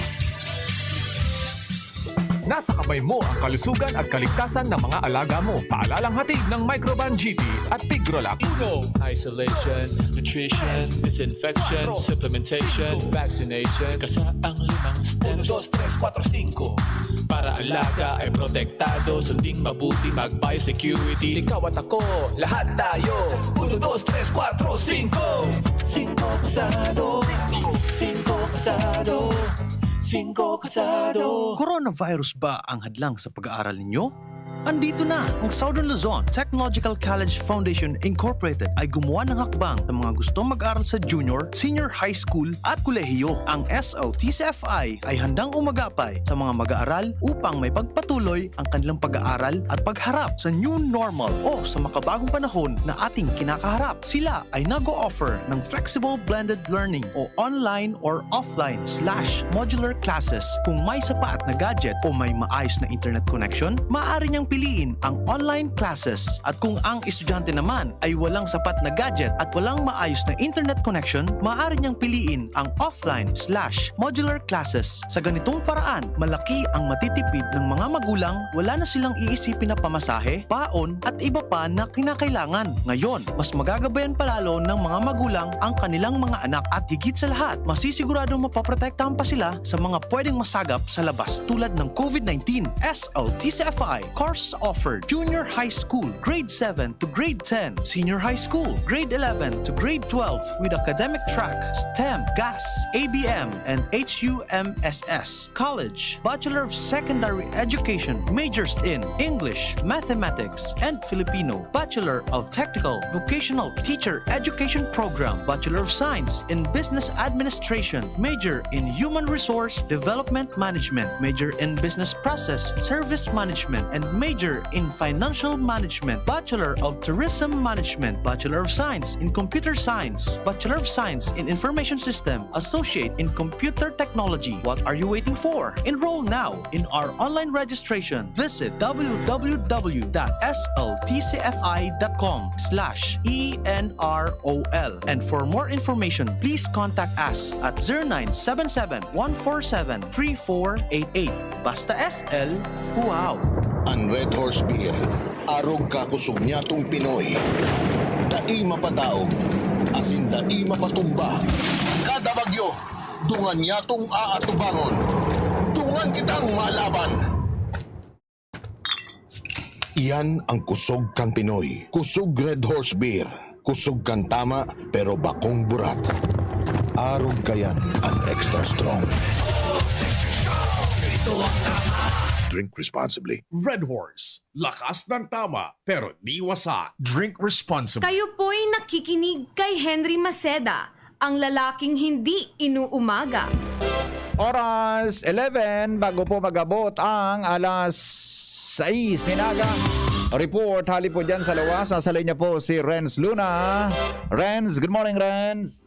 Nasa kamay mo ang kalusugan at kaligtasan ng mga alaga mo. Paalalang hatid ng Microban G T at Tigrolac. Uno, isolation, nutrition, disinfection, supplementation, vaccination, kasa ang limang steps. Uno, dos, tres, kuwatro, singko. Para alaga ay protektado, sunding mabuti, mag-biosecurity. Ikaw at ako, lahat tayo. Uno, dos, tres, kuwatro, singko. Singko kasado. Singko kasado. Singko kasado. Coronavirus ba ang hadlang sa pag-aaral ninyo? Andito na ang Southern Luzon Technological College Foundation Incorporated ay gumawa ng hakbang sa mga gustong mag-aral sa junior, senior high school at kolehiyo. Ang S L T C F I ay handang umagapay sa mga mag-aaral upang may pagpatuloy ang kanilang pag-aaral at pagharap sa new normal o sa makabagong panahon na ating kinakaharap. Sila ay nag-o-offer ng flexible blended learning o online or offline slash modular classes. Kung may sapat na gadget o may maayos na internet connection, maaari niyang piliin ang online classes. At kung ang estudyante naman ay walang sapat na gadget at walang maayos na internet connection, maaari niyang piliin ang offline slash modular classes. Sa ganitong paraan, malaki ang matitipid ng mga magulang, wala na silang iisipin na pamasahe, baon at iba pa na kinakailangan. Ngayon, mas magagabayan palalo ng mga magulang ang kanilang mga anak at higit sa lahat, masisiguradong mapoprotektahan pa sila sa mga pwedeng masagap sa labas tulad ng COVID nineteen. S L T C F I course offered: Junior High School, Grade seven to Grade ten, Senior High School, Grade eleven to Grade twelve with academic track, STEM, GAS, A B M, and H U M S S. College, Bachelor of Secondary Education, majors in English, Mathematics, and Filipino. Bachelor of Technical Vocational Teacher Education Program, Bachelor of Science in Business Administration, major in Human Resource Development Management, major in Business Process Service Management, and major in Financial Management, Bachelor of Tourism Management, Bachelor of Science in Computer Science, Bachelor of Science in Information System, Associate in Computer Technology. What are you waiting for? Enroll now in our online registration. Visit w w w dot s l t c f i dot com slash e n r o l. And for more information, please contact us at zero nine seven seven, one four seven, three four eight eight. Basta S L, wow! An Red Horse Beer, arog kakosog niyatong Pinoy. Dai mapadaog, asin dai mapatumba. Kada bagyo, dungan niyatong aatubangon. Dungan kitang malaban! Iyan ang kusog kan Pinoy. Kusog Red Horse Beer. Kusog kan tama, pero bakong burat. Arog kayan an extra strong. Drink responsibly. Red Horse, lakas ng tama pero di wasa. Drink responsibly. Kayo po'y nakikinig kay Henry Maceda, ang lalaking hindi inuumaga. Oras eleven, bago po mag-abot ang alas sais nin aga. Report hali po dyan sa luwas. Nasa linya po si Renz Luna. Renz, good morning, Renz.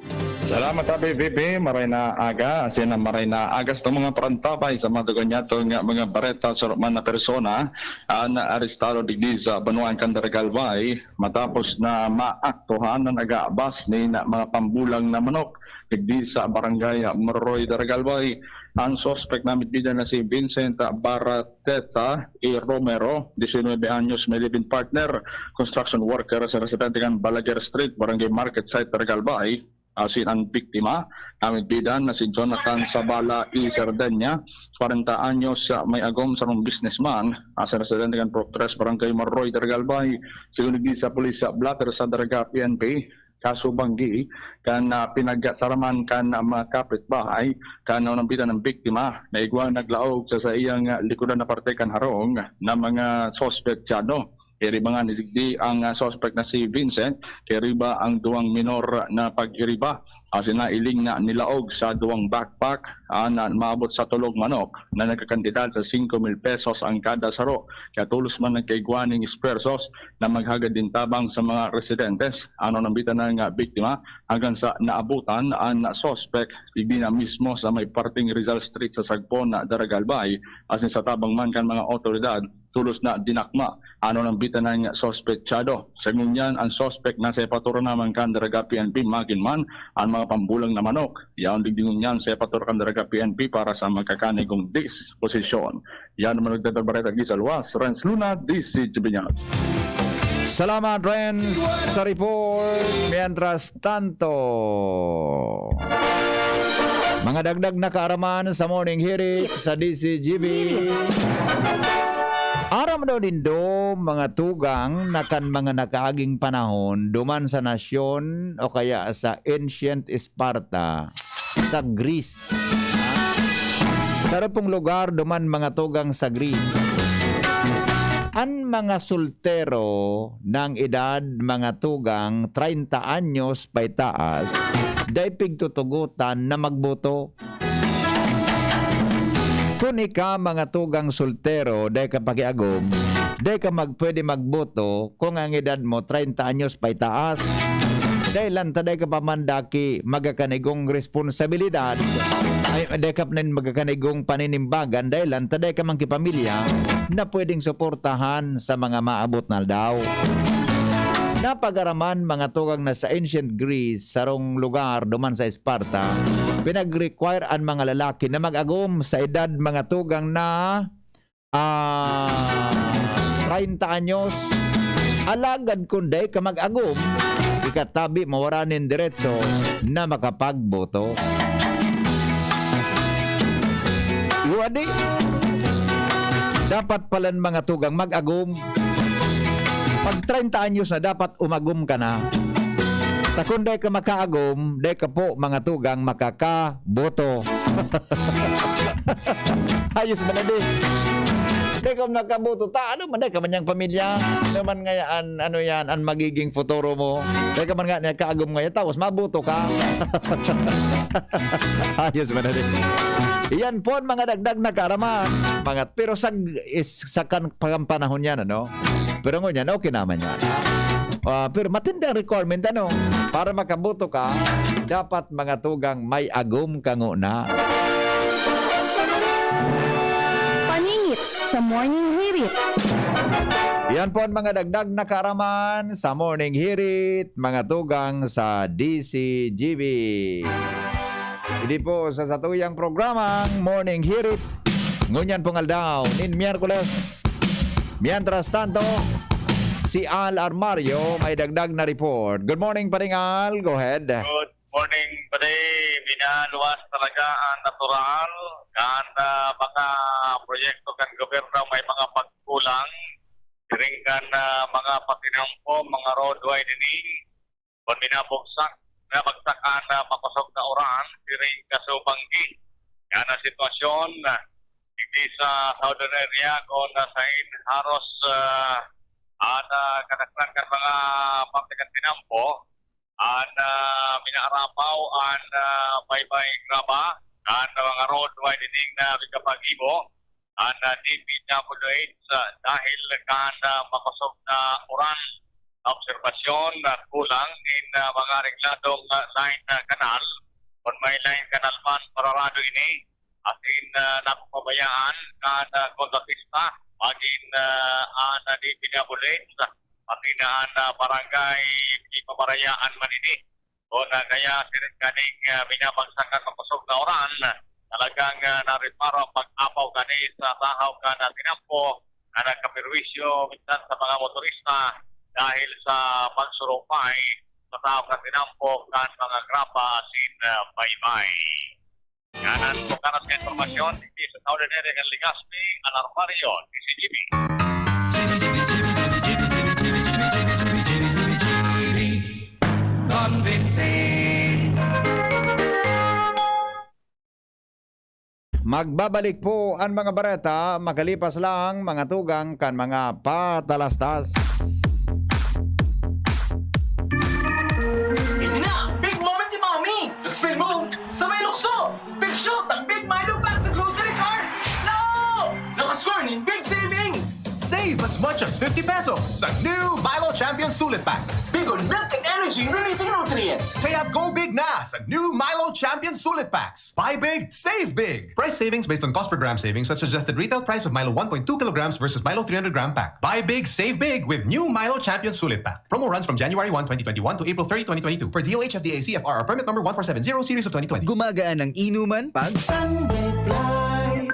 Salamat, Abi Bibi. Maray na aga. Asin na maray na aga sa mga parantabay sa mga duganyato nga mga bareta sa man na persona an arestado digdi sa Banuan kan Daragalbay matapos na maaktuhan na nag-aabas ni na mga pambulang na manok digdi sa barangay Moroy, Daragalbay. Ang suspek na midbidan na si Vincent Barateta E. Romero, diecinuebe anyos, may live-in partner, construction worker sa residente kan Balaguer Street, Barangay Market Site, Daragalbay. Asin ang biktima, na midbidan na si Jonathan Sabala E. Sardenya, kwarenta anyos, ah, may agom sarong businessman, ah, sa residente kan Pro Tres Barangay Maroy, Daragalbay. Sigon digdi sa pulis sa blotter sa Daraga P N P, kaso banggi kan, ah, pinagtaraman kan, ah, mga kapitbahay kan naunambitan ng biktima na igwa naglaog sa saiyang, ah, likodan na parte kan harong na mga suspetsado. Iriba nga ni digdi ang, ah, suspect na si Vincent, kay riba ang duwang minor na pag-iriba. Asin nailing na nilaog sa duwang backpack, ah, na maabot sa tolong manok na nagkakantidad sa singko mil pesos ang kada saro. Kaya tolos man nagkaigwa ning esfuerzos na maghagad nin tabang sa mga residentes. Ano nambitan na nga biktima hanggang sa naabutan ang suspect, igdi na mismo sa may parting Rizal Street sa Sagpon na Daragalbay. Asin sa tabang man kan mga otoridad, tolos na dinakma ano nambitan ng suspetsado. Sa ngunyan, ang suspect nasa epatoran naman kan Daraga P N P, magin man ang mga pambulang na manok. Yaon digdi ngunyan sa epatoran kan Daraga P N P para sa magkakanigong disposisyon. Yan naman nagdadarbareta digdi sa luwas, Renz Luna, D C G B News. Salamat, Renz, sa report. Mientras tanto, mga dagdag na kaaraman sa Morning Hirit sa D C G B. Aram daw nindo, mga tugang, na kan mga nakaaging panahon, duman sa nasyon o kaya sa ancient Sparta, sa Greece. Sa pong lugar, duman mga tugang sa Greece. An mga soltero nang edad mga tugang treinta anyos paitaas, dai pigtutugotan na magboto. Kun ika, mga tugang soltero, dai ka pakiagom, dai ka mag-, pwede magboto kung ang edad mo treinta anyos paitaas. Dai lang ta dai ka pa man daki magkakanigong responsabilidad, ay, dai ka pa nin magkakanigong paninimbagan, dai lang ta dai ka man ki pamilya na pwedeng suportahan sa mga maabot na aldaw. Napag-araman, mga tugang, na sa ancient Greece, sarong lugar duman sa Sparta, pinag-require an mga lalaki na mag-agom sa edad, mga tugang, na, ah, treinta anyos. Alagad kun dai ka mag-agom, ika tabi mawara nin deretso na makapagboto. Iwadi, dapat palan, mga tugang, mag-agom. Pag treinta anyos na, dapat umagom ka na. Ta kun dai ka makaagom, dai ka po, mga tugang, makakaboto. Ayos man na di. Dai ka makaboto, ta ano man, dai ka man niyang pamilya. Ano man ngaya an, ano yan, an magiging futuro mo. Dai ka man nga niya kaagom ngaya, tapos maboto ka. Ayos man na di. Iyan po ang mga dagdag na kaaraman. Mga, pero sa, is, sa kan, pang-, panahon yan, ano? Pero ngunyan, okay naman yan. Ah, pero matindi ang requirement, ano? Para makaboto ka, dapat, mga tugang, may agom ka nguna. Paningit sa Morning Hirit. Yan po ang mga dagdag na kaaraman sa Morning Hirit, mga tugang, sa D C G B. Idi po sa satuyang programang Morning Hirit, ngunyan pong aldaw nin Miyerkules. Mientras tanto, si Al Armario may dagdag na report. Good morning, Paring Al. Go ahead. Good morning, pare. Minaluwas talaga ang natural kan, ah, mga proyekto kan gobyerno may mga pagkulang. Siring kan, ah, mga patinampo, mga road widening, kun minabugsak, minabagsak an, ah, makosog na uran, siring kasubanggi. Yan ang sitwasyon, ah, digdi sa southern area kun, ah, sain haros, ah, an, ah, kadaklan kan mga public an tinampo, an, ah, minaarapaw an, ah, baybay graba, an mga road widening na mikapag-ibo, an, ah, D P W H, ah, dahil kan, ah, makosog na uran. Sa obserbasyon, ah, kulang nin, ah, mga arengladong, ah, line, ah, kanal. Kun may line kanal man, pararado ini. Asin, ah, napapabayaan kan, ah, kontratista, magin, ah, an, ah, D P W H, pati na an, ah, barangay, ipabarayaan man ini. Kun, ah, kaya siring kaning, ah, binabagsakan makosog na uran, talagang, ah, nareparo ang pag-apaw kani sa tahaw kan, ah, tinampo na nagkaperwisyo minsan sa mga motorista dahil sa pagsurumpay sa tahaw kan tinampo kan mga graba asin, ah, baybay. Yan an bukanas nga impormasyon digdi sa Southern Area kan Legazpi, Alarmario, D Z G B. Convincing. Magbabalik po an mga bareta makalipas lang mga tugang kan mga patalastas. Ini na! Big moment ni Mommy! Nag-spin move sa may lukso! Big shot ang Big Milo Pack sa grocery cart! No! Nakascore nin big savings! Save as much as fifty pesos sa new Milo Champion Sulit Pack. Big on milk and energy releasing nutrients. Kaya go big na sa new Milo Champion Sulit Packs. Buy big, save big. Price savings based on cost per gram savings at suggested retail price of Milo one point two kilograms versus Milo three hundred gram pack. Buy big, save big with new Milo Champion Sulit Pack. Promo runs from January one, twenty twenty-one to April thirty, twenty twenty-two. Per D O H F D A C F R or permit number one four seven zero series of twenty twenty. Gumagaan ang inuman pag Sunday Blight.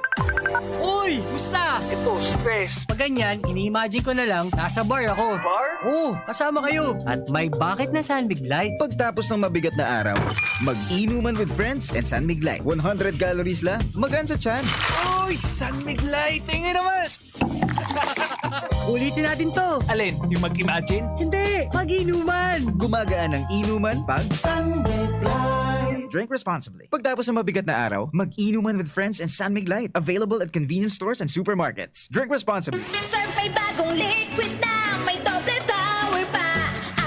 Uy! Musta? Ito, stress. Pag ganyan, ini-imagine ko na lang, nasa bar ako. Bar? Oo, kasama kayo. At may bakit na San Mig Light. Pagtapos ng mabigat na araw, mag-inuman with friends and San Mig Light. One hundred calories lang, magaan sa tiyan. Uy! San Mig Light! Tingin naman! Ulitin natin to. Alin? Yung mag-imagine? Hindi, mag-inuman. Gumagaan ang inuman pag San Mig Light. Drink responsibly. Pagtapos ng mabigat na araw, mag-inuman with friends and San Mig Light. Available at convenience stores and supermarkets. Drink responsibly. Surf may bagong liquid na, may doble power pa.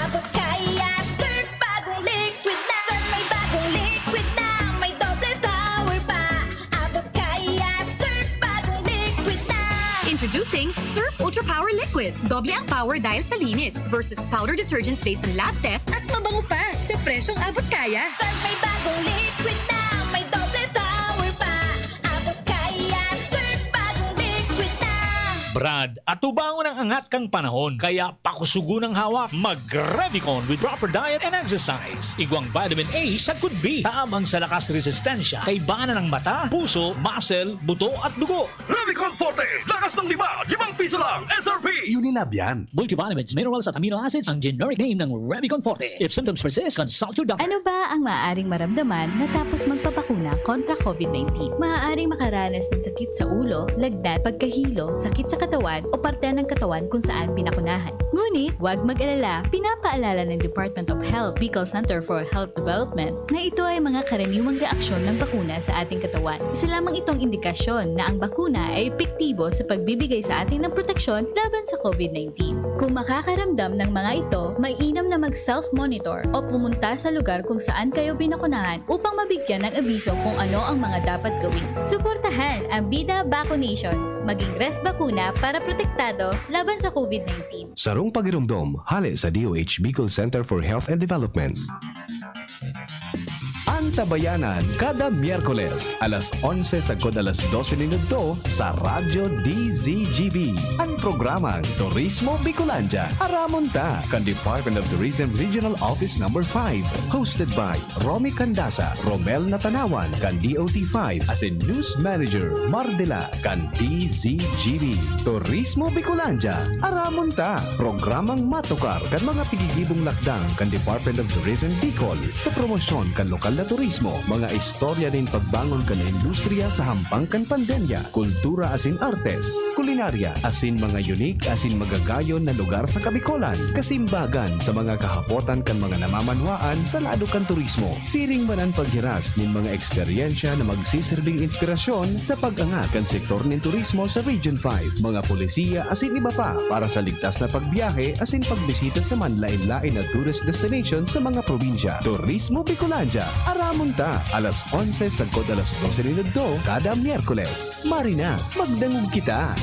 Abot kaya, Surf bagong liquid na. Surf may bagong liquid na, may doble power pa. Abot kaya, Surf bagong liquid na. Introducing Surf Ultra Power Liquid. Doble ang power dahil sa linis versus powder detergent based on lab test at mabango pa sa presyong abot kaya. Surf may bagong liquid na, may doble power pa. Abot kaya, Surf bagong liquid na. Brad, atubangon ang angat kan panahon, kaya pakusugon ang hawak. Mag-Revicon with proper diet and exercise. Igwang vitamin A sagkod B. Tabang sa lakas resistensya, kaibanan ng mata, puso, muscle, buto at dugo. Revicon Forte, lakas ng lima, limang piso lang, S R P. Unilab yan. Multivitamins, minerals at amino acids ang generic name ng Revicon Forte. If symptoms persist, consult your doctor. Ano ba ang maaaring maramdaman matapos magpabakuna kontra COVID nineteen? Maaaring makaranas ng sakit sa ulo, lagnat, pagkahilo, sakit sa katawan o parte ng katawan kung saan binakunahan. Ngunit, huwag mag-alala, pinapaalala ng Department of Health, Bicol Center for Health Development, na ito ay mga karaniwang reaksyon ng bakuna sa ating katawan. Isa lamang itong indikasyon na ang bakuna ay epektibo sa pagbibigay sa atin ng proteksyon laban sa COVID nineteen. Kung makakaramdam ng mga ito, mainam na mag-self-monitor o pumunta sa lugar kung saan kayo binakunahan upang mabigyan ng abiso kung ano ang mga dapat gawin. Suportahan ang Bida Vaccination. Maging res bakuna para protektado laban sa COVID nineteen. Sarong pagiromdom, hale sa D O H Bicol Center for Health and Development. Ang Tabayanan, kada Miyerkules, alas onse sagkod alas dose nin udto, sa Radyo D Z G B. Ang programang Turismo Bicolandia, aramon ta, kan Department of Tourism Regional Office Number five. Hosted by Romy Candasa, Romel Natanawan, kan D O T five, asin News Manager Mardela, kan D Z G B. Turismo Bicolandia, aramon ta. Programang matukar kan mga pigigibong lakdang kan Department of Tourism Bicol sa promosyon kan lokal na turismo, mga istorya nin pagbangon kan industriya sa hampang kan pandemya, kultura asin artes, kulinarya, asin mga unique asin magagayon na lugar sa Kabicolan, kasimbagan sa mga kahapotan kan mga namamanwaan sa lado kan turismo. Siring man an paghiras nin mga eksperyensya na magsiserbing inspirasyon sa pag-angat kan sektor nin turismo sa Region five, mga polisiya asin iba pa para sa ligtas na pagbiyahe asin pagbisita sa manlaen-laen na tourist destination sa mga probinsya. Turismo Bicolandia, aramon ta, alas onse sagkod alas dose nin udto kada Miyerkules. Mari na, magdangog kita!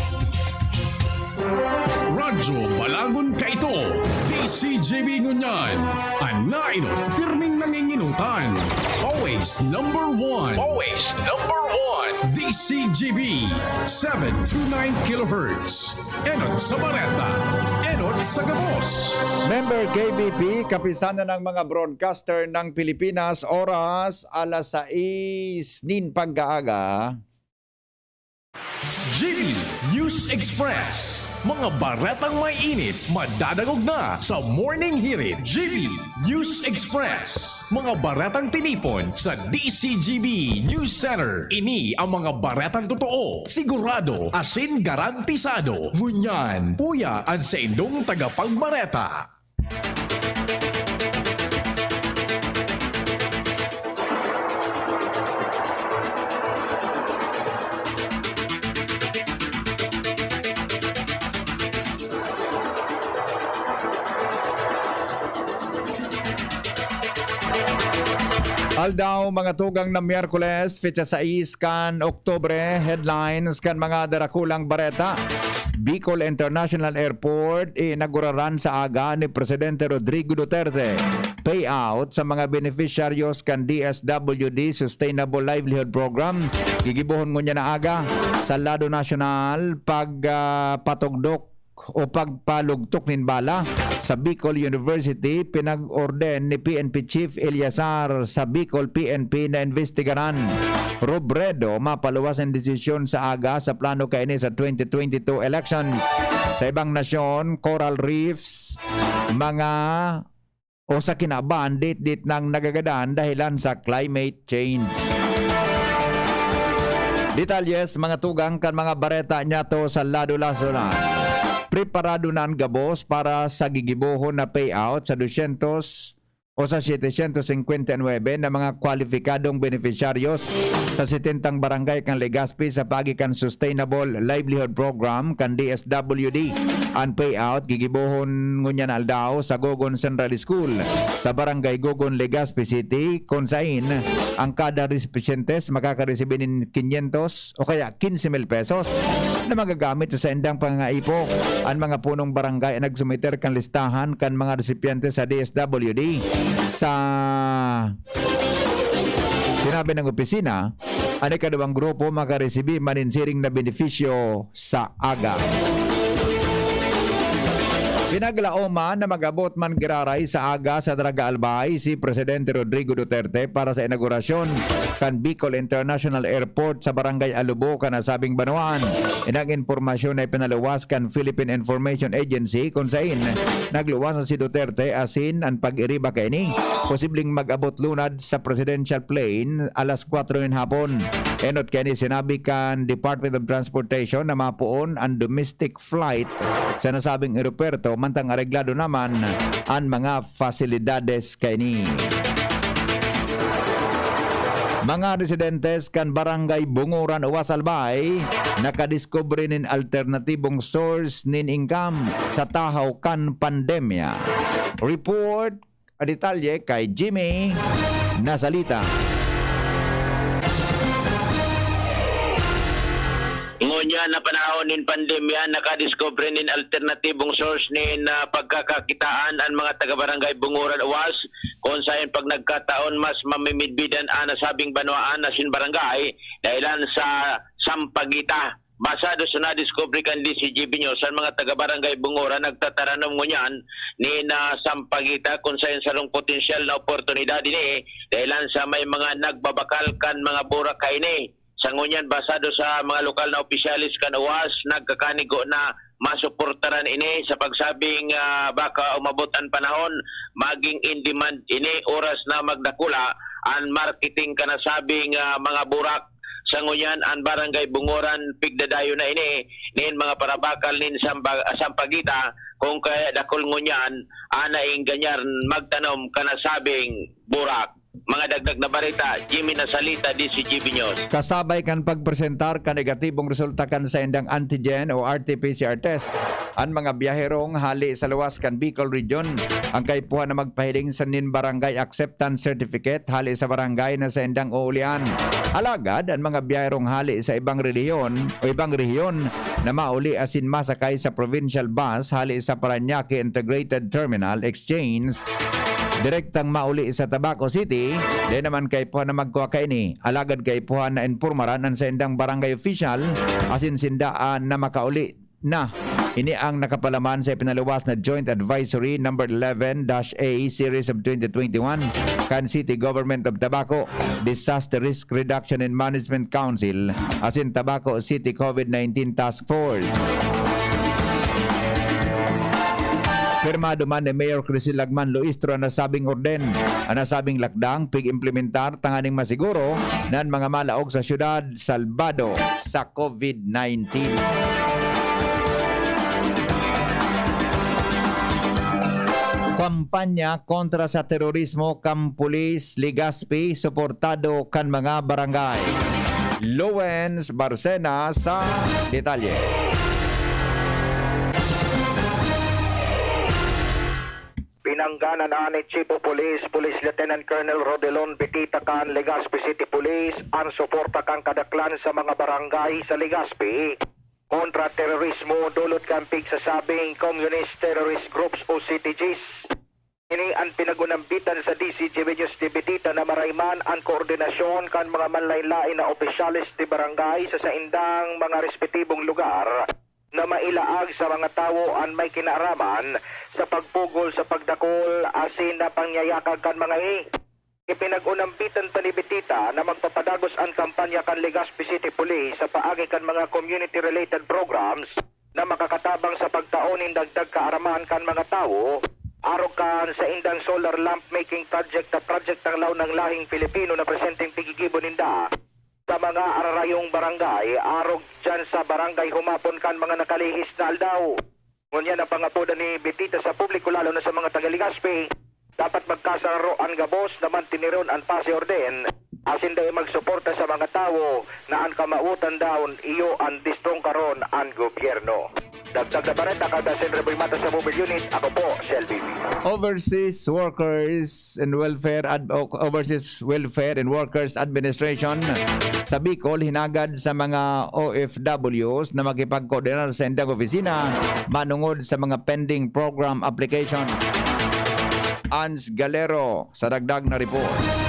Radyo Balagon kaito, D C G B ngunyan. An nainot, pirming nanginginotan. Always number one. Always number one. D C G B, seven two nine kilohertz. Enot sa bareta, enot sa gabos. Member K B P, Kapisanan ng mga Broadcaster ng Pilipinas, oras alas sais nin pag-aaga. G B News Express. Mga baretang may init, madadangog na sa Morning Hirit. G B News Express. Mga baretang tinipon sa D C G B News Center. Ini ang mga baretang totoo, sigurado, asin garantisado. Ngunyan, uya an saindong tagapagbareta. Aldaw, mga tugang, na Miyerkules, petsa sais kan Oktubre, headlines kan mga darakulang bareta. Bicol International Airport, inaguraran sa aga ni Presidente Rodrigo Duterte. Payout sa mga beneficiaryos kan D S W D Sustainable Livelihood Program, gigibohon ngunyan na aga. Sa lado nasyonal, pag, ah, patugdok o pagpalugtok nin bala sa Bicol University, pinag-orden ni P N P Chief Eleazar sa Bicol P N P na imbestigaran. Robredo, mapaluwas an desisyon sa aga sa plano kaini sa twenty twenty-two elections. Sa ibang nasyon, coral reefs, mga o sa kinaban, ditdit nang nagagadan dahilan sa climate change. Detalye sa mga tugang kan mga bareta niyato sa lado nasyonal. Preparado na an gabos para sa gigibohon na payout sa dosyentos o sa setecientos cincuenta y nueve na mga kwalipikadong benepisyaryo sa setentang barangay kan Legazpi sa paagi kan Sustainable Livelihood Program kan D S W D. An payout gigibohon ngunyan na aldaw sa Gogon Central School sa Barangay Gogon, Legazpi City, kun sain ang kada resipientes makakaresibi nin quinientos o kaya quince mil pesos na magagamit sa saindang pangangaipo. An mga punong barangay an nagsumiter kan listahan kan mga resipiente sa D S W D. Sa sinabi ng opisina, an ikaduwang grupo makaresibi man nin siring na benepisyo sa aga. Pinaglaoman na mag-abot man giraray sa aga sa Daraga Albay si Presidente Rodrigo Duterte para sa inaugurasyon kan Bicol International Airport sa Barangay Alubo kan nasabing banwaan. Inang impormasyon na ipinaluwas kan Philippine Information Agency, kun sain nagluwas na si Duterte asin an pag-iriba kaini posibleng mag-abot lunad sa presidential plane alas kwatro nin hapon. Enot kaini, sinabi kan Department of Transportation na mapoon an domestic flight sa nasabing eropuwerto, mantang areglado naman an mga fasilidades kaini. Mga residentes kan Barangay Bunguran, Uwas, Albay, nakadiskubre nin alternatibong source nin income sa tahaw kan pandemya. Report a detalye kay Jimmy Nasalita. Ngunyan na panahon nin pandemya, nakadiskubre nin alternatibong source nin, ah, pagkakakitaan an mga taga-Barangay Bunguran, Uwas, kun saen pag nagkataon mas mamimidbidan an nasabing banwaan asin barangay dahilan sa sampagita. Basado sa nadiskubre kan D C G B News, an mga taga-Barangay Bunguran nagtataranom ngunyan nin, ah, sampagita kun saen sarong potensyal na oportunidad ini dahilan sa may mga nagbabakal kan mga burak kaini. Sa ngunyan, basado sa mga lokal na opisyales kan Uwas, nagkakanigo na masuportaran ini sa pagsabing, ah, baka umabot an panahon, maging in demand ini oras na magdakula an marketing kan nasabing, ah, mga burak. Sa ngunyan, an Barangay Bunguran, pigdadayon na ini nin mga parabakal nin samba-, sampagita, kun kaya dakul ngunyan an naengganyan magtanom kan nasabing burak. Mga dagdag na bareta, Jimmy Nasalita, D C G B News. Kasabay kan pagpresentar kan negatibong resulta kan saindang antigen o R T P C R test, an mga biyaherong hali sa luwas kan Bicol Region ang kaipuhan na magpahiling sa nin barangay acceptance certificate hali sa barangay na saindang uulian. Alagad, an mga biyaherong hali sa ibang relihiyon o ibang rehiyon na mauli asin masakay sa provincial bus hali sa Parañaque Integrated Terminal Exchange direktang mauli sa Tabaco City, di naman kaipuhan na magkua kaini. Alagad kaipuhan na impormaran an saindang barangay official asin sinda an na makauli na. Ini ang nakapalaman sa ipinaluwas na Joint Advisory Number eleven dash A Series of twenty twenty-one kan City Government of Tabaco, Disaster Risk Reduction and Management Council, asin Tabaco City COVID nineteen Task Force. Pirmado man ni Mayor Crisel Lagman Luistro ang nasabing orden. Ang nasabing lakdang pig-implementar tanganing masiguro na an mga malaog sa syudad salbado sa COVID nineteen. Kampanya kontra sa terorismo kan pulis Legazpi, suportado kan mga barangay. Lowens Barcena sa detalye. Pinangganan na ni Chief of Police, Police Lieutenant Colonel Rodelon Betita kan Legazpi City Police, ang suporta kan kadaklan sa mga barangay sa Legazpi kontra terorismo dulot kan pigsasabing Communist Terrorist Groups o C T Gs. Ini an pinag-unambitan sa D C G B News ni Betita na maray man an koordinasyon kan mga manlain-lain na opisyales de barangay sa saindang mga respetibong lugar na mailaag sa mga tawo an may kinaaraman sa pagpugol sa pagdakul asin na pangyayakag kan mga ini. Ipinag-unambitan ta ni Betita na magpapadagos an kampanya kan Legazpi City Police sa paagi kan mga community-related programs na makakatabang sa pagtao nin dagdag kaaraman kan mga tawo arog kan saindang solar lamp making project na project tanglaw ng lahing Pilipino na presenteng pigigibo ninda sa mga ararayong barangay arog dyan sa Barangay Humapon kan mga nakalihis na aldaw. Ngunyan ang pangapodan ni Betita sa publiko, lalo na sa mga taga Legazpi, dapat magkasaro an gabos na mantiniron an pasi orden asin dai magsuporta sa mga tawo na an kamawotan daon iyo an distrongkaron an gobyerno. Dagdag na bareta, kada Senre Boy Mata sa Mobile Unit, ako po si L B B. Overseas Workers and Welfare Ad- o- Overseas Welfare and Workers Administration sa Bicol hinagad sa mga O F Ws na makipagkoordinar sa indang opisina manungod sa mga pending program application. Ans Galero sa dagdag na report.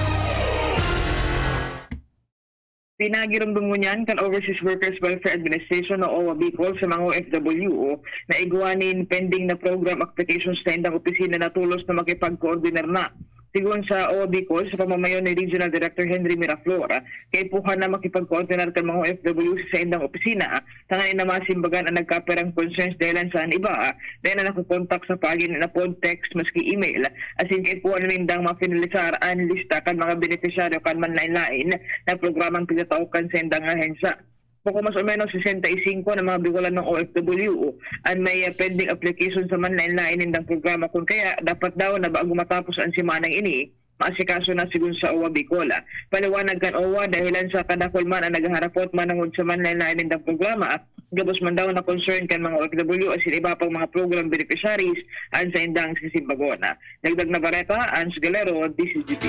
Pinagiromdom ngunyan kan Overseas Workers Welfare Administration o OWWA Bicol sa mga O F W na igwa nin pending na program applications sa indang opisina na tolos na makipagkoordinar na. Sigon sa OWA Bicol, sa pamamayo ni Regional Director Henry Miraflor, kaipuhan na makipagkoordinar kan mga O F W sa indang opisina tanganing na masimbagan an nagkapirang concerns dahilan sa an iba dai na nakokontak sa paagi na pod text maski email, asin kaipuhan na nindang mafinalisar an lista kan mga benepisyaryo kan manlain-lain na programang pinatao kan saindang ahensya. Poco mas o menos sesenta y cinco na mga Bicolanong O F W an may ah, pending application sa manlain-lain nindang programa, kun kaya dapat daw na bago matapos an semanang ini, maasikaso na, sigon sa OWWA Bicol. Paliwanag kan OWWA, dahilan sa kadakul man an naghaharapot manongod sa manlain-lain nindang programa, gabos man daw na concern kan mga O F W asin iba pang mga program beneficiaries an saindang sisimbagon. Dagdag na bareta, Ans Galero, D C G P.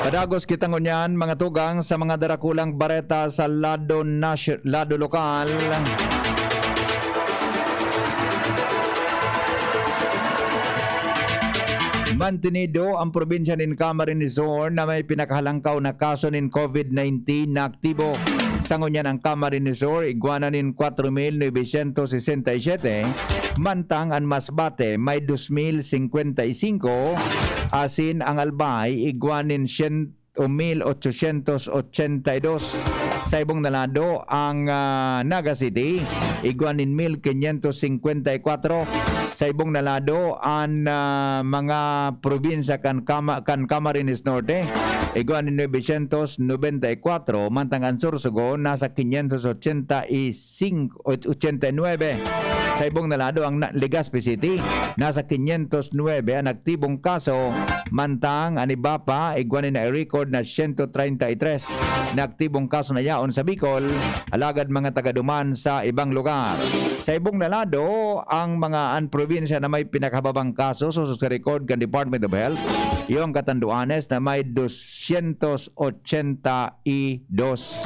Padagos kita ngunyan, mga tugang, sa mga darakulang bareta sa lado nasyo- lado lokal. Mantinido ang probinsya nin Camarines Sur na may pinakahalangkaw na kaso nin COVID nineteen na aktibo. Sa ngunyan, ang Camarines Sur igwa na nin kwatro mil novecientos sesenta y siyete, mantang an Masbate may dos mil singkwenta y singko, asin ang Albay igwa nin syen- o mil ochocientos ochenta y dos. Sa ibong na lado, ang ah, Naga City igwa nin mil quinientos singkwenta y kwatro. Sa ibong na lado, an ah, mga probinsya kan Kama, kan Camarines Norte igwa nin novecientos nobenta y kwatro, mantang an Sorsogon nasa quinientos ochenta y cinco, ochenta y nuebe. Sa ibong na lado, ang na-, Legazpi City, nasa quinientos nuebe an aktibong kaso, mantang an iba pa, igwa nin nai-record na siyento treinta y tres na aktibong kaso na yaon sa Bicol, alagad mga taga duman sa ibang lugar. Sa ibong na lado, ang mga, an probinsya na may pinakahababang kaso, susunod sa record kan Department of Health, iyo ang Catanduanes na may dos syentos ochenta y dos.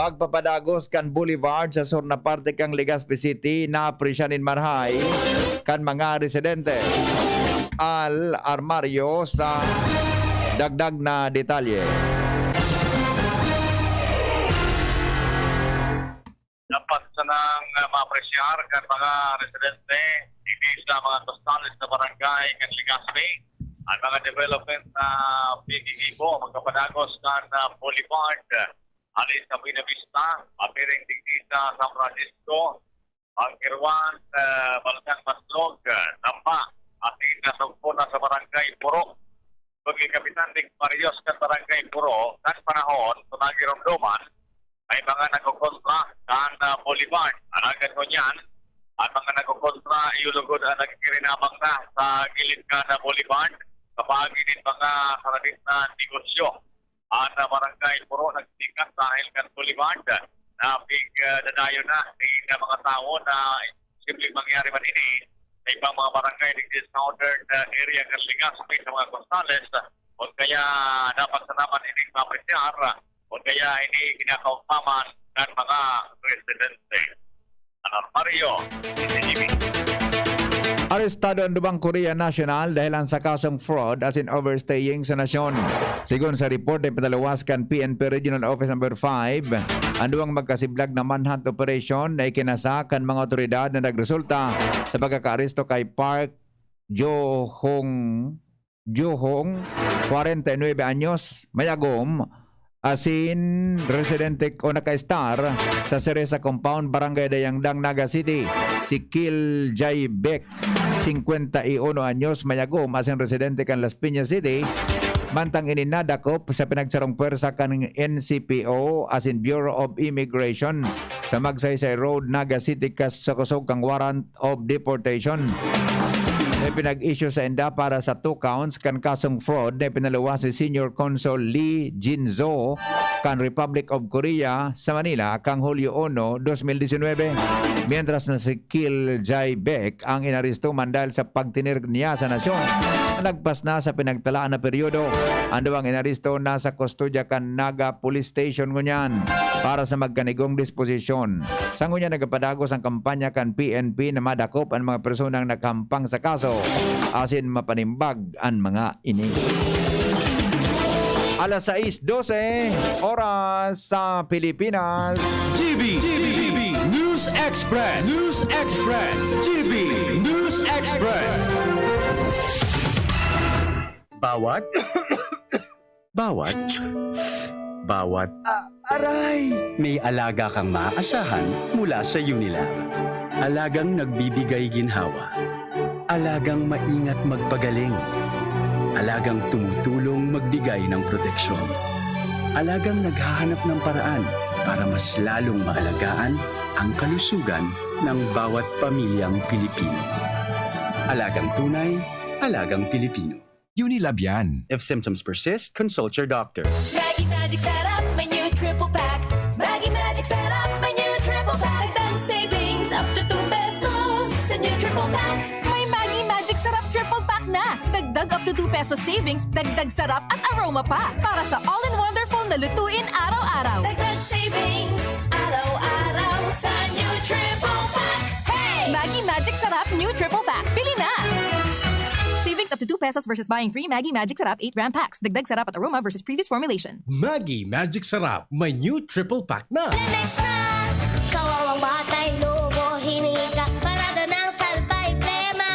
Pagpapadagos kan boulevard sa sur na parte kan Legazpi City naapresya nin marahay kan mga residente. Al Armario sa dagdag na detalye. Dapat sanang, ah, maapresyar kan mga residente digdi sa mga costales na barangay kan Legazpi an mga development na piggigibo magkapadagos kan, ah, boulevard, ah, hali sa Buena Vista, papiring digdi sa San Francisco, Bangkirwan, ah, Balasang Maslog, ah, Tamba, asin nasugpo na sa Barangay Puro. Kun ki Kapitan Nick Marios kan Barangay Puro, kan panahon kun nagiromdoman, may mga nagkokontra kan, ah, boulevard. Alagad ngunyan, an mga nagkokontra, iyo lugod an nagkikirinabang na sa gilid kan, ah, boulevard, sa paagi nin mga saradit na negosyo. An, ah, Barangay Puro nagtikas dahil kan boulevard na pig, ah, dadayon na nin, ah, mga tawo na posibleng mangyari man ini sa ibang mga barangay digdi sa southern, ah, area kan Legazpi sa mga costales. Kun kaya dapat sana man ining maapresyar, kun kaya ini kinakaugma man kan mga residente. An Armario, T V. Arestado an duwang Korea National dahelan sa kasong fraud asin overstaying sa nasyon. Sigon sa report na ipinaluwas kan P N P Regional Office Number Five, an duwang magkasiblag na manhunt operation na ikinasa kan mga awtoridad na nagresulta sa pagkakaaresto kay Park Jo-hong Johong, kwarenta y nuebe anyos, mayagom, asin residente o nakaestar sa Cereza Compound, Barangay Dayangdang, Naga City, si Kil Jai Beck, singkwenta y uno anyos, mayagom, asin residente kan Las Piñas City, mantang ini nadakop sa pinagsarong pwersa kan N C P O asin Bureau of Immigration sa Magsaysay Road, Naga City, kas-, sa kusog kan warrant of deportation na ipinag-issue sainda para sa two counts kan kasong fraud na ipinaluwas ni Senior Consul Lee Jin-zo kan Republic of Korea sa Manila kan Hulyo uno, dos mil disinwebe, mientras na si Kil Jai Beck ang inaresto man dahil sa pagtener niya sa nasyon na lagpas na sa pinagtalaan na peryodo. An duwang inaresto nasa kustodya kan Naga Police Station ngunyan para sa magkanigong disposisyon. Sa ngunyan, nagpapadagos ang kampanya kan P N P na madakop an mga personang nakahampang sa kaso asin mapanimbag an mga ini. Alas sais dose, oras sa Pilipinas. G B, G B, News Express, News Express, G B News Express. Bawat, bawat, bawat Ah, aray! May alaga kang maaasahan mula sa Unilab. Alagang nagbibigay ginhawa. Alagang maingat magpagaling. Alagang tumutulong magbigay ng proteksyon. Alagang naghahanap ng paraan para mas lalong maalagaan ang kalusugan ng bawat pamilyang Pilipino. Alagang tunay, alagang Pilipino. Unilab yan. If symptoms persist, consult your doctor. Maggi Magic Sarap, may new triple pack. Maggi Magic Sarap, may new triple pack. Dagdag savings up to two pesos sa new triple pack. May Maggi Magic Sarap triple pack na. Dagdag up to two pesos savings, dagdag sarap at aroma pa. Para sa all-in-wonderful na lutuin araw-araw. Dagdag savings, araw-araw sa new triple pack. Hey! Maggi Magic Sarap new triple pack. Bili na! Savings up to two pesos versus buying three Maggi Magic Sarap eight gram packs. Dagdag sarap at aroma versus previous formulation. Maggi Magic Sarap, may new triple pack na. Lemex na! Kawawang batay, lobo, hinika, parada ng salbay, plema.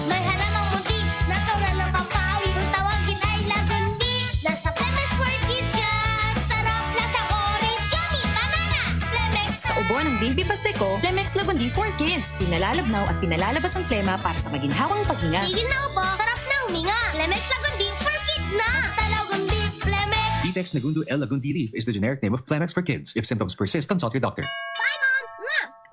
May halamang munti, natural na pampawi. Kung tawagin ay lagundi, nasa Lemex World Kids yan. Sarap na sa orange, yummy, banana. Lemex Sa na! ubo ng Baby Pasteco, Lemex Lagundi for Kids. Pinalalabnaw at pinalalabas ang plema para sa maginhawang paghinga. Tigil na ubo, sarap na huminga. Text Nagundo L Lagundi leaf is the generic name of Kleenex for kids. If symptoms persist, consult your doctor.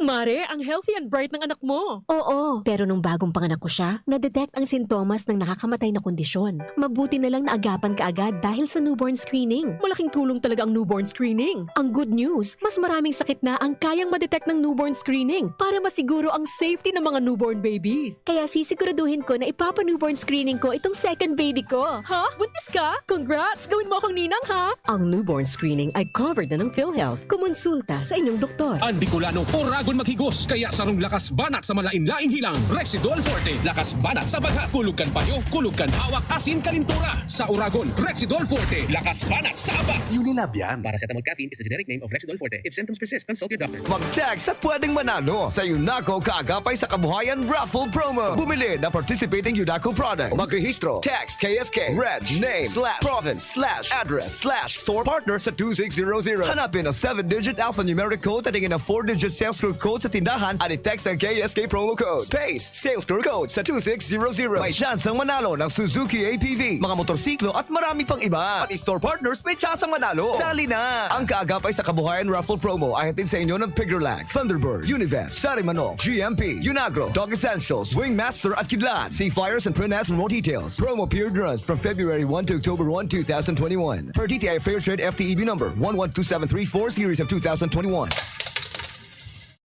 Mare, ang healthy and bright ng anak mo. Oo, pero nung bagong panganak ko siya, na-detect ang sintomas ng nakakamatay na kondisyon. Mabuti na lang naagapan kaagad dahil sa newborn screening. Malaking tulong talaga ang newborn screening. Ang good news, mas maraming sakit na ang kayang ma-detect ng newborn screening para masiguro ang safety ng mga newborn babies. Kaya sisiguraduhin ko na ipapa-newborn screening ko itong second baby ko. Ha? Buntis ka? Congrats! Gawin mo akong ninang, ha? Ang newborn screening ay covered na ng PhilHealth. Kumonsulta sa inyong doktor. Ang Bicolano, oragon maghigos, kaya sarong lakas banat sa malain-laing hilang, Rexidol Forte. Lakas banat sa baghat, kulog kan payo, kulog kan hawak, asin kalintura. Sa oragon, Rexidol Forte. Lakas banat sa aba. Unilab yan. Paracetamol caffeine is the generic name of Rexidol Forte. If symptoms persist, consult your doctor. Mag-text at pwedeng manalo sa Yunaco Kaagapay sa Kabuhayan Raffle Promo. Bumili ng participating Yunaco product. Magrehistro. Text K S K, reg, name, slash, province, slash, address, slash, store partner sa two six zero zero. Hanapin ang seven-digit alphanumeric code at ingin ang four-digit sales clerk code sa tindahan at i-text ang K S K promo code space sales clerk code sa two six zero zero. May tsansang manalo ng Suzuki A T V, mga motorsiklo at marami pang iba. Pati store partners may tsansang manalo. Sali na! Ang Kaagapay sa Kabuhayan Raffle Promo ay hatid sa inyo ng Pigrolac, Thunderbird, Univest, Sarimanok, G M P, Unagro, Dog Essentials, Wingmaster at Kidlat. See flyers and print ads for more details. Promo period runs from February one to October one, two thousand twenty-one. Per D T I Fair Trade F T E B number one one two seven three four, series of two thousand twenty-one.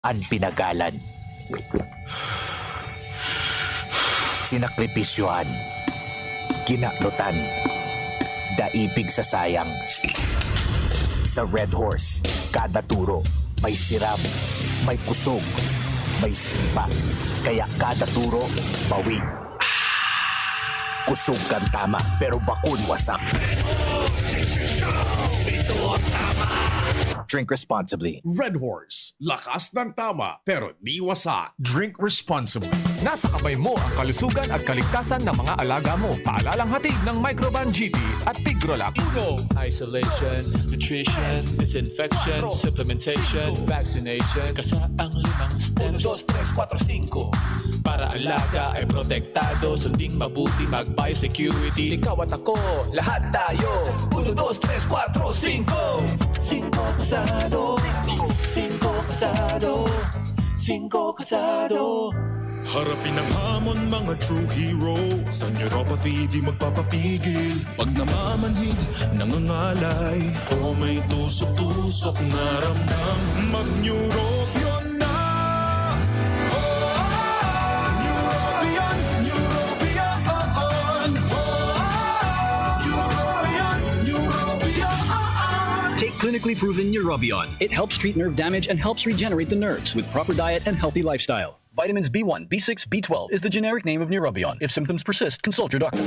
An pinagalan, sinakripisyohan, kinanutan, daipig sa sayang. Sa Red Horse, kada turo may siram, may kusog, may sipa. Kaya kada turo, pawid. Kusog kan tama, pero bakun wasak. Drink responsibly. Red Horse, lakas ng tama, pero di wasak. Drink responsibly. Nasa kamay mo ang kalusugan at kaligtasan ng mga alaga mo. Paalalang hatid ng Microban G T at Pigrolac. Uno. Isolation, nutrition, disinfection, supplementation, vaccination. Kasa ang limang steps. Uno, dos, tres, kwatro, singko. Para alaga ay protektado, sunding mabuti, mag-biosecurity. Ikaw at ako, lahat tayo. Uno, dos, tres, kwatro, singko. Singko kasado. Singko kasado. Singko kasado. Harapin ang hamon, mga true heroes. Ang neuropathy di magpapapigil. Pag namamanhid, nangangalay. O may tusok-tusok na ramdam. Mag-Neurobion na! Oh, Neurobion, Neurobion, oh, oh. Oh, Neurobion, Neurobion, oh, oh. Take clinically proven Neurobion. It helps treat nerve damage and helps regenerate the nerves with proper diet and healthy lifestyle. Vitamins B one, B six, B twelve is the generic name of Neurobion. If symptoms persist, consult your doctor.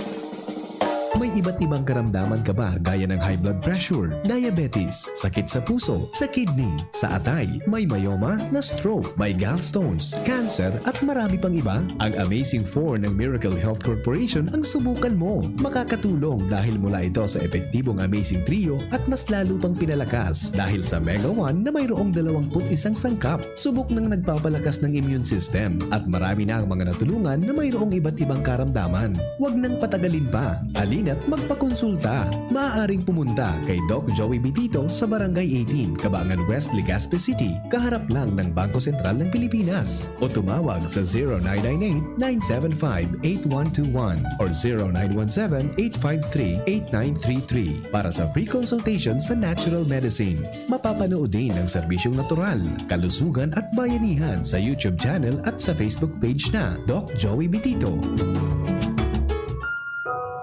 May iba't ibang karamdaman ka ba, gaya ng high blood pressure, diabetes, sakit sa puso, sa kidney, sa atay, may myoma, na-stroke, may gallstones, cancer, at marami pang iba? Ang Amazing four ng Miracle Health Corporation ang subukan mo. Makakatulong dahil mula ito sa epektibong Amazing Trio at mas lalo pang pinalakas dahil sa Mega one na mayroong dalawampu't isang sangkap. Subok nang nagpapalakas ng immune system at marami na ang mga natulungan na mayroong iba't ibang karamdaman. Huwag nang patagalin pa. Halina't magpakonsulta. Maaaring pumunta kay Doc Joey Bitito sa Barangay eighteen, Cabangan West, Legazpi City, kaharap lang ng Bangko Sentral ng Pilipinas. O tumawag sa zero nine nine eight, nine seven five, eight one two one or zero nine one seven, eight five three, eight nine three three para sa free consultation sa natural medicine. Mapapanood din ang serbisyong natural, kalusugan at bayanihan sa YouTube channel at sa Facebook page na Doc Joey Bitito.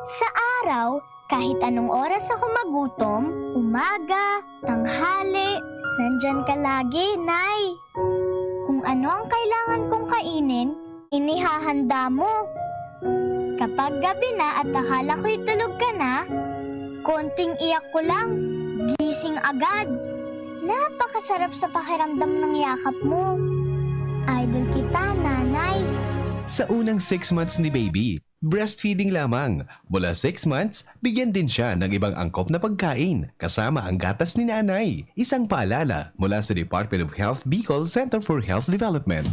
Sa araw, kahit anong oras ako magutom, umaga, tanghali, nandyan ka lagi, Nay. Kung ano ang kailangan kong kainin, inihahanda mo. Kapag gabi na at akala ko'y tulog ka na, konting iyak ko lang, gising agad. Napakasarap sa pakiramdam ng yakap mo. Idol kita, Nanay. Sa unang six months ni baby, breastfeeding lamang. Mula six months, bigyan din siya ng ibang angkop na pagkain, kasama ang gatas ni nanay. Isang paalala mula sa Department of Health Bicol Center for Health Development.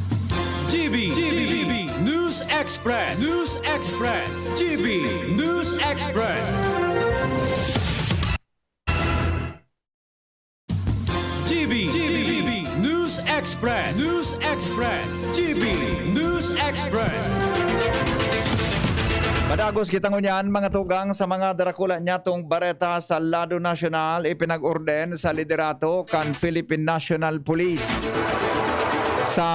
G B, G B, News Express, News Express, G B News Express. Express, G B News Express. Padagos kita ngunyan, mga tugang, sa mga darakula nyatong bareta sa lado nasyonal. Ipinag-orden sa liderato kan Philippine National Police sa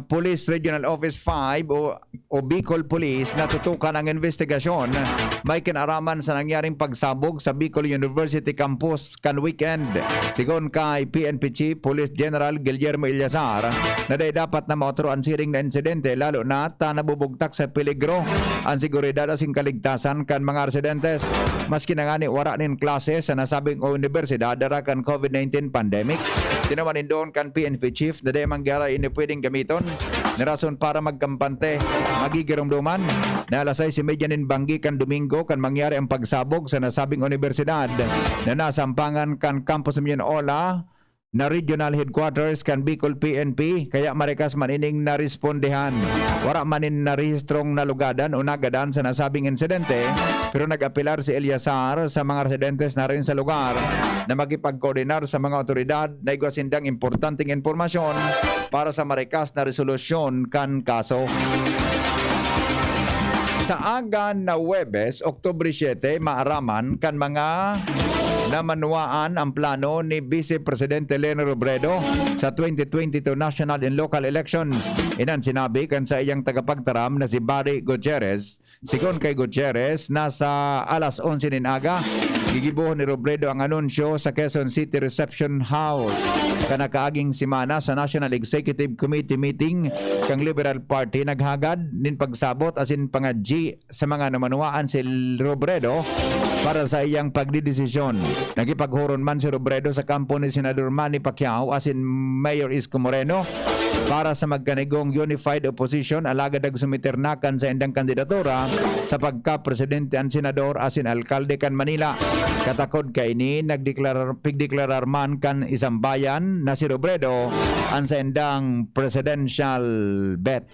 Police Regional Office five o, o Bicol Police na tutukan ang investigasyon may kinaraman sa nangyaring pagsabog sa Bicol University Campus kan weekend. Sigon kay P N P Chief Police General Guillermo Eleazar, na dai dapat na maotro an siring na insidente, lalo na ta nabubugtak sa peligro an seguridad asin kaligtasan kan mga residentes. Maski na ngani wara nin klase sa nasabing unibersidad dara kan COVID nineteen pandemic, tinawan nin doon kan P N P Chief na dai man giraray ini pwedeng gamiton na rason para magkampante. Magigiromdoman na alas sais y media nin banggi kan Domingo kan mangyari ang pagsabog sa nasabing unibersidad na nasampangan kan Campus Mionola na regional headquarters kan Bicol P N P, kaya marikas man ining narespondehan. Wara man nin narehistrong nalugadan o nagadan sa nasabing insidente, pero nag-apelar si Eleazar sa mga residentes na rin sa lugar na makipagkoordinar sa mga otoridad na igwa sindang importanteng impormasyon para sa marikas na resolusyon kan kaso. Sa aga na Huwebes, Oktubre siete, maaraman kan mga namanuwaan ang plano ni Vice Presidente Leni Robredo sa twenty twenty-two national and local elections. Inan sinabi kan saiyang tagapagtaram na si Barry Gutierrez. Sigon kay Gutierrez, nasa alas onse nin aga, gigibohon ni Robredo ang anunsyo sa Quezon City Reception House. Kan nakaaging semana sa National Executive Committee meeting kan Liberal Party, naghagad nin pagsabot asin pangadyi sa mga namanuwaan si Robredo para sa iyang pagdedesisyon. Nakipaghuron man si Robredo sa kampo ni Senador Manny Pacquiao asin Mayor Isko Moreno para sa magkanigong unified opposition, alagad nagsumiter na kan saindang kandidatura sa pagkapresidente an senador asin alkalde kan Manila. Katakod kaini, nagdeklarar, pigdeklarar man kan Isang Bayan na si Robredo an saindang presidential bet.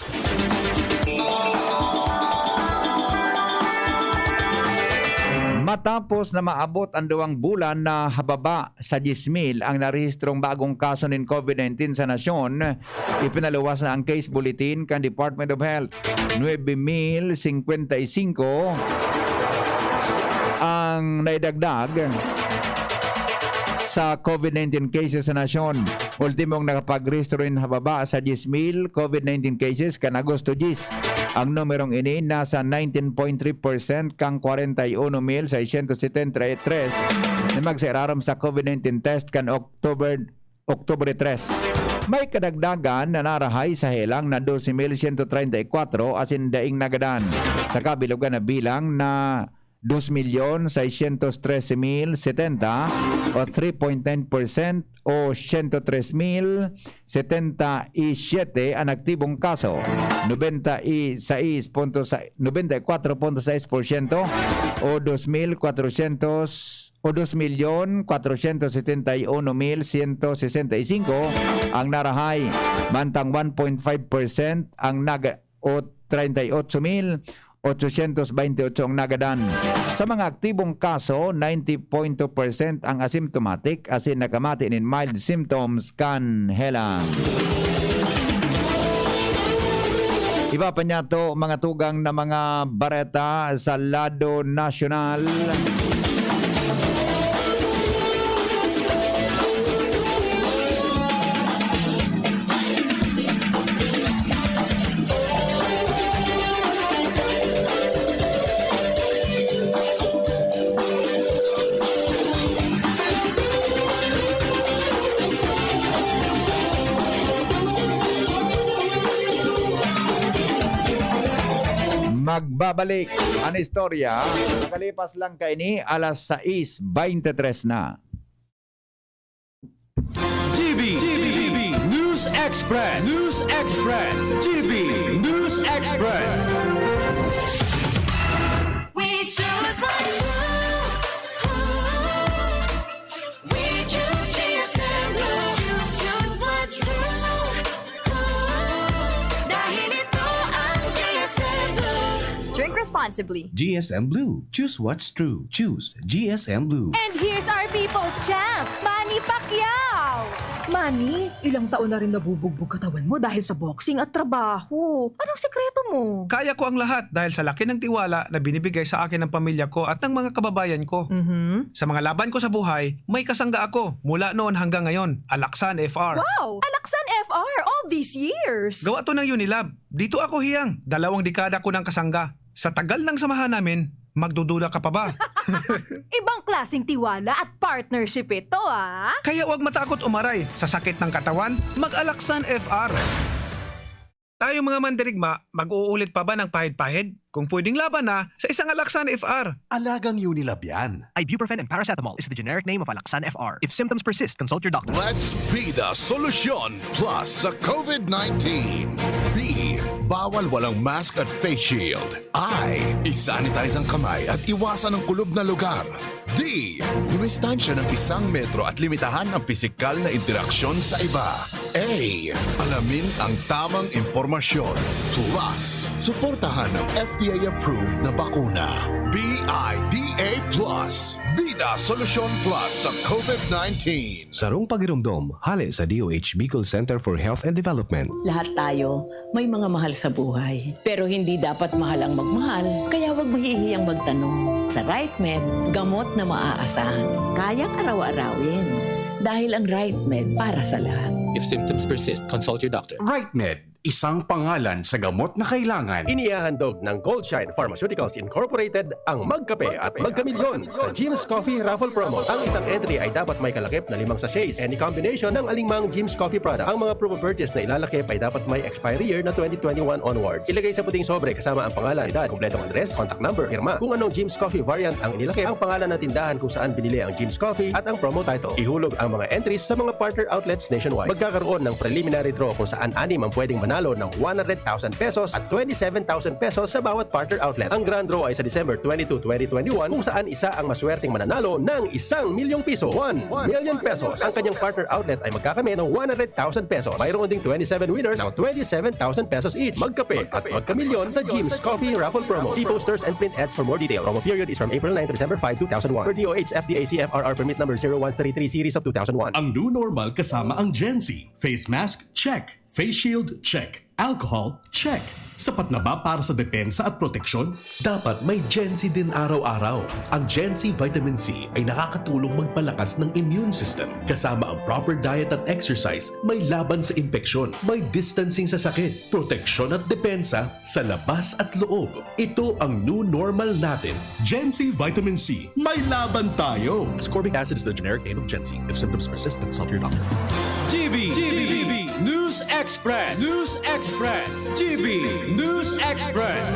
Matapos na maabot ang duwang bulan na hababa sa diyes mil ang narehistrong bagong kaso nin COVID nineteen sa nasyon, ipinaluwas na ang case bulletin kan Department of Health. Nuebe mil singkwenta y singko ang naidagdag sa COVID nineteen cases sa nasyon. Ultimong nakapagrehistro nin hababa sa diyes mil COVID nineteen cases kan Agosto diyes. Ang numerong ini nasa nineteen point three percent kan kwarenta y uno mil seiscientos setenta y tres na magsairarom sa COVID nineteen test kan October, Oktubre tres. May kadagdagan na narahay sa helang na dose mil siyento treinta y kwatro asin daing nagadan. Sa kabilugan na bilang na dos milyon seiscientos trese mil setenta o three point nine percent o siyento tres mil setenta y siyete an aktibong kaso, nobenta y sais punto sa, nobenta y kwatro punto sais porsyento o dos mil kwatrosyentos o dos milyon kwatrosyentos setenta y uno mil siyento sesenta y singko ang narahay, mantang one point five percent ang naga-, o treinta y ocho mil ochocientos veinte y ocho ang nagadan. Sa mga aktibong kaso, ninety point two percent ang asymptomatic asin nakamati nin mild symptoms kan helang. Iba pa niyato, mga tugang na mga bareta sa lado nasyonal. Magbabalik an istorya. Nakalipas lang kaini, alas sais beintitres na. G B, G B, News Express, News Express, G B, News Express. We choose what's true. We choose G S M Blue. Choose, choose what's true. Dahil ito ang G S M Blue. Drink responsibly. responsibly. G S M Blue. Choose what's true. Choose G S M Blue. And here's our people's champ, Manny Pacquiao! Manny, ilang taon na rin nabubugbog katawan mo dahil sa boxing at trabaho. Anong sikreto mo? Kaya ko ang lahat dahil sa laki ng tiwala na binibigay sa akin ng pamilya ko at ng mga kababayan ko. Mhm. Sa mga laban ko sa buhay, may kasangga ako mula noon hanggang ngayon, Alaksan F R. Wow! Alaksan F R all these years! Gawa to ng Unilab. Dito ako hiyang dalawang dekada ko ng kasangga. Sa tagal ng samahan namin, magdududa ka pa ba? Ibang klaseng tiwala at partnership ito, ah! Kaya huwag matakot umaray sa sakit ng katawan, mag-Alaksan F R. Tayong mga mandirigma, mag-uulit pa ba ng pahid-pahid? Kung pwedeng laban na, sa isang Alaksan F R. Alagang Unilab yan. Ibuprofen and paracetamol is the generic name of Alaksan F R. If symptoms persist, consult your doctor. Let's be the solution plus sa COVID nineteen. B, bawal walang mask at face shield. I, isanitize ang kamay at iwasan ang kulob na lugar. D, dumistansya ng isang metro at limitahan ang pisikal na interaksyon sa iba. A, alamin ang tamang impormasyon. Plus, suportahan ang F D A-approved na bakuna. B I D A plus. Bida Solusyon Plus sa COVID nineteen. Sarong pagiromdom, hale sa D O H Bicol Center for Health and Development. Lahat tayo may mga mahal sa buhay. Pero hindi dapat mahal ang magmahal, kaya huwag mahihiyang magtanong. Sa RightMed, gamot na maaasahan. Kayang araw-arawin. Dahil ang RightMed para sa lahat. If symptoms persist, consult your doctor. RightMed, isang pangalan sa gamot na kailangan. Inihahandog ng Goldshine Pharmaceuticals Incorporated ang Magkape at Magkamilyon sa Jim's Coffee Raffle Promo. Ang isang entry ay dapat may kalakip na limang sachets. Any combination ng alingmang Jim's Coffee product. Ang mga promo purchase na ilalakip ay dapat may expiry year na twenty twenty-one onwards. Ilagay sa puting sobre kasama ang pangalan, edad, kompletong address, contact number, pirma. Kung anong Jim's Coffee variant ang inilakip, ang pangalan ng tindahan kung saan binili ang Jim's Coffee at ang promo title. Ihulog ang mga entries sa mga partner outlets nationwide. Magkakaroon ng preliminary draw kung saan anim ang pwedeng manalo ng one hundred thousand pesos at twenty-seven thousand pesos sa bawat partner outlet. Ang grand draw ay sa December twenty-two, twenty twenty-one, kung saan isa ang maswerteng mananalo ng isang milyong piso. One million pesos. Ang kanyang partner outlet ay magkakamit ng one hundred thousand pesos. Mayroon ding twenty-seven winners ng twenty-seven thousand pesos each. Magkape at magkamilyon sa Jim's Coffee Raffle Promo. See posters and print ads for more details. Promo period is from April nine to December five, two thousand one. Per D O H F D A C F R R permit number zero one three three series of two thousand one. Ang new normal kasama ang Gen Z. Face mask, check. Face shield, check. Alcohol, check. Sapat na ba para sa depensa at proteksyon? Dapat may Gen Z din araw-araw. Ang Gen Z Vitamin C ay nakakatulong magpalakas ng immune system. Kasama ang proper diet at exercise, may laban sa impeksyon, may distancing sa sakit, proteksyon at depensa sa labas at loob. Ito ang new normal natin. Gen Z Vitamin C, may laban tayo! Ascorbic acid is the generic name of Gen Z. If symptoms persist, consult your doctor. G B, G B, News Express, News Express, G B News Express.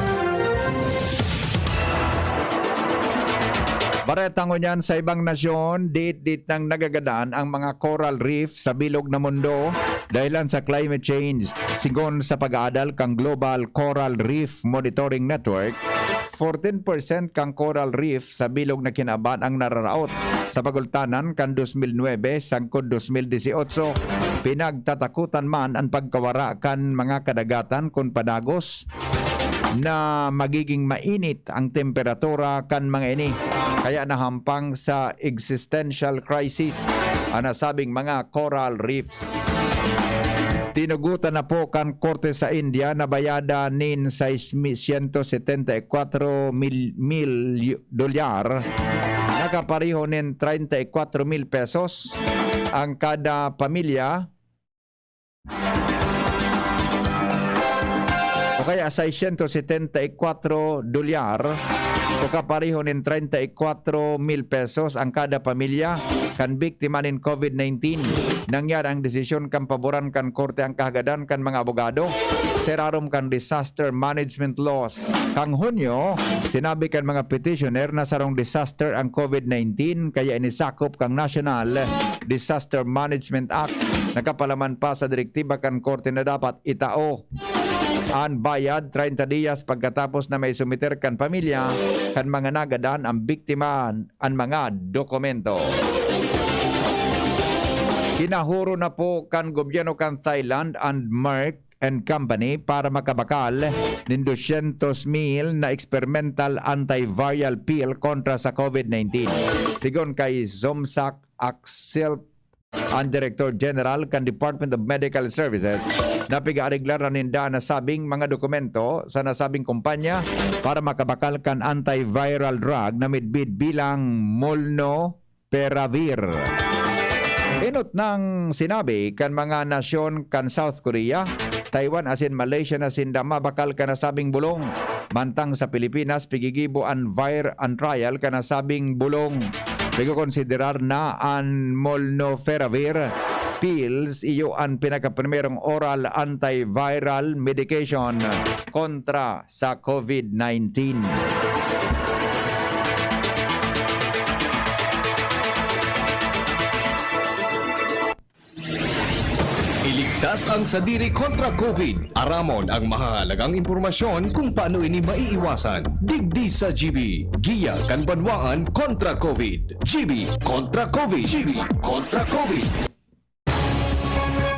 Bareta ngunyan sa ibang nasyon, dit-dit nang nagagadan ang mga coral reef sa bilog na mundo dahilan sa climate change. Sigon sa pag-aadal kan Global Coral Reef Monitoring Network, fourteen percent kan coral reef sa bilog na kinaban ang nararaot. Sa pagultanan kan dos mil nuebe sagkod dos mil dieciocho, pinagtatakutan man an pagkawara kan mga kadagatan kun padagos na magiging mainit ang temperatura kan mga ini, kaya nahampang sa existential crisis an nasabing mga coral reefs. Tinugotan na po kan korte sa India na bayadan nin sais mi-, siyento setenta y kwatro mil, mil dolyar, na kapareho nin treinta y cuatro mil pesos ang kada pamilya, o kaya seiscientos setenta y cuatro dolyar, o kapareho nin treinta y cuatro mil pesos ang kada pamilya kan biktima nin COVID nineteen. Nangyari ang desisyon kan paboran kan korte ang kahagadan kan mga abogado sa irarom kan disaster management laws. Kan Hunyo, sinabi kan mga petitioner na sarong disaster ang COVID nineteen, kaya inisakop kan National Disaster Management Act. Nakapalaman pa sa direktiba kan korte na dapat itao an bayad treinta diyas pagkatapos na maisumiter kan pamilya kan mga nagadan an biktima an mga dokumento. Kinahuro na po kan gobyerno kan Thailand an Merck and Company para makabakal nin dosyentos mil na experimental antiviral pill kontra sa COVID nineteen. Sigon kay Zomsak Axel, ang Director General kan Department of Medical Services, na pig-aariglar na ninda nasabing mga dokumento sa nasabing kumpanya para makabakal kan antiviral drug na midbid bilang Molnupiravir. Enot nang sinabi kan mga nasyon kan South Korea, Taiwan asin Malaysia na sinda mabakal kan nasabing bulong. Mantang sa Pilipinas, pigigibo an vir-, an trial kan nasabing bulong. Pigkokonsiderar na an molnupiravir pills, iyo an pinakaprimerong oral antiviral medication kontra sa COVID nineteen. Iligtas ang sadiri kontra COVID. Aramon ang mahahalagang impormasyon kung paano ini maiiwasan. Digdi sa G B, Giya kan Banwaan kontra COVID. G B kontra COVID. G B kontra COVID.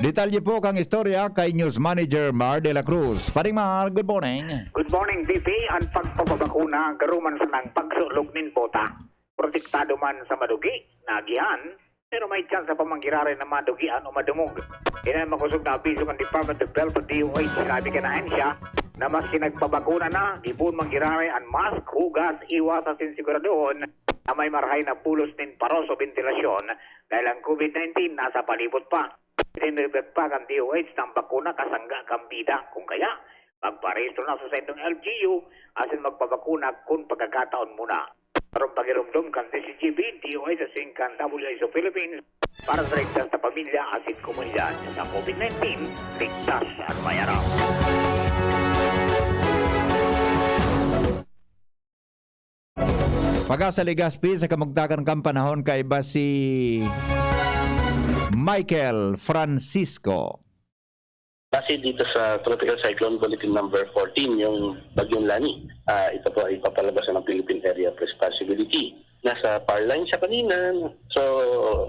Detalye po kang istorya kay News Manager Mar de la Cruz. Paring Mar, good morning. Good morning, D P. Ang pagpapabakuna, garuman sanang pagsulog nin bota. Protektado man sa madugi, nagihan, pero may tsansa pa man giraray na madugian o madungog. Yan ang makosog na abiso kan Department of Health o D O H. Sinabi kan ahensya na maski nagpabakuna na, gibohon man giraray an mask, hugas, iwas asin siguradohon na may marahay na pulos nin paros o bentilasyon dahil ang COVID nineteen nasa palibot pa. Tinubag pa kan D O H na ang bakuna kasangga kan bida. Kung kaya, magparehistro na sa saindong L G U asin magpabakuna kun pagkakataon muna. Karong pagirumdom kan D C G B, D O H asin kan W H O Philippines para sa ligtas na pamilya asin komunidad. Sa COVID nineteen, ligtas an may aram. Pag-asa Legazpi, sa kamugtakan kan panahon, kaiba si Michael Francisco. Base dito sa Tropical Cyclone Bulletin Number fourteen, yung Bagyong Lani, ah, ito po ay papalabas na ng Philippine Area of Responsibility. Nasa power line siya kanina, so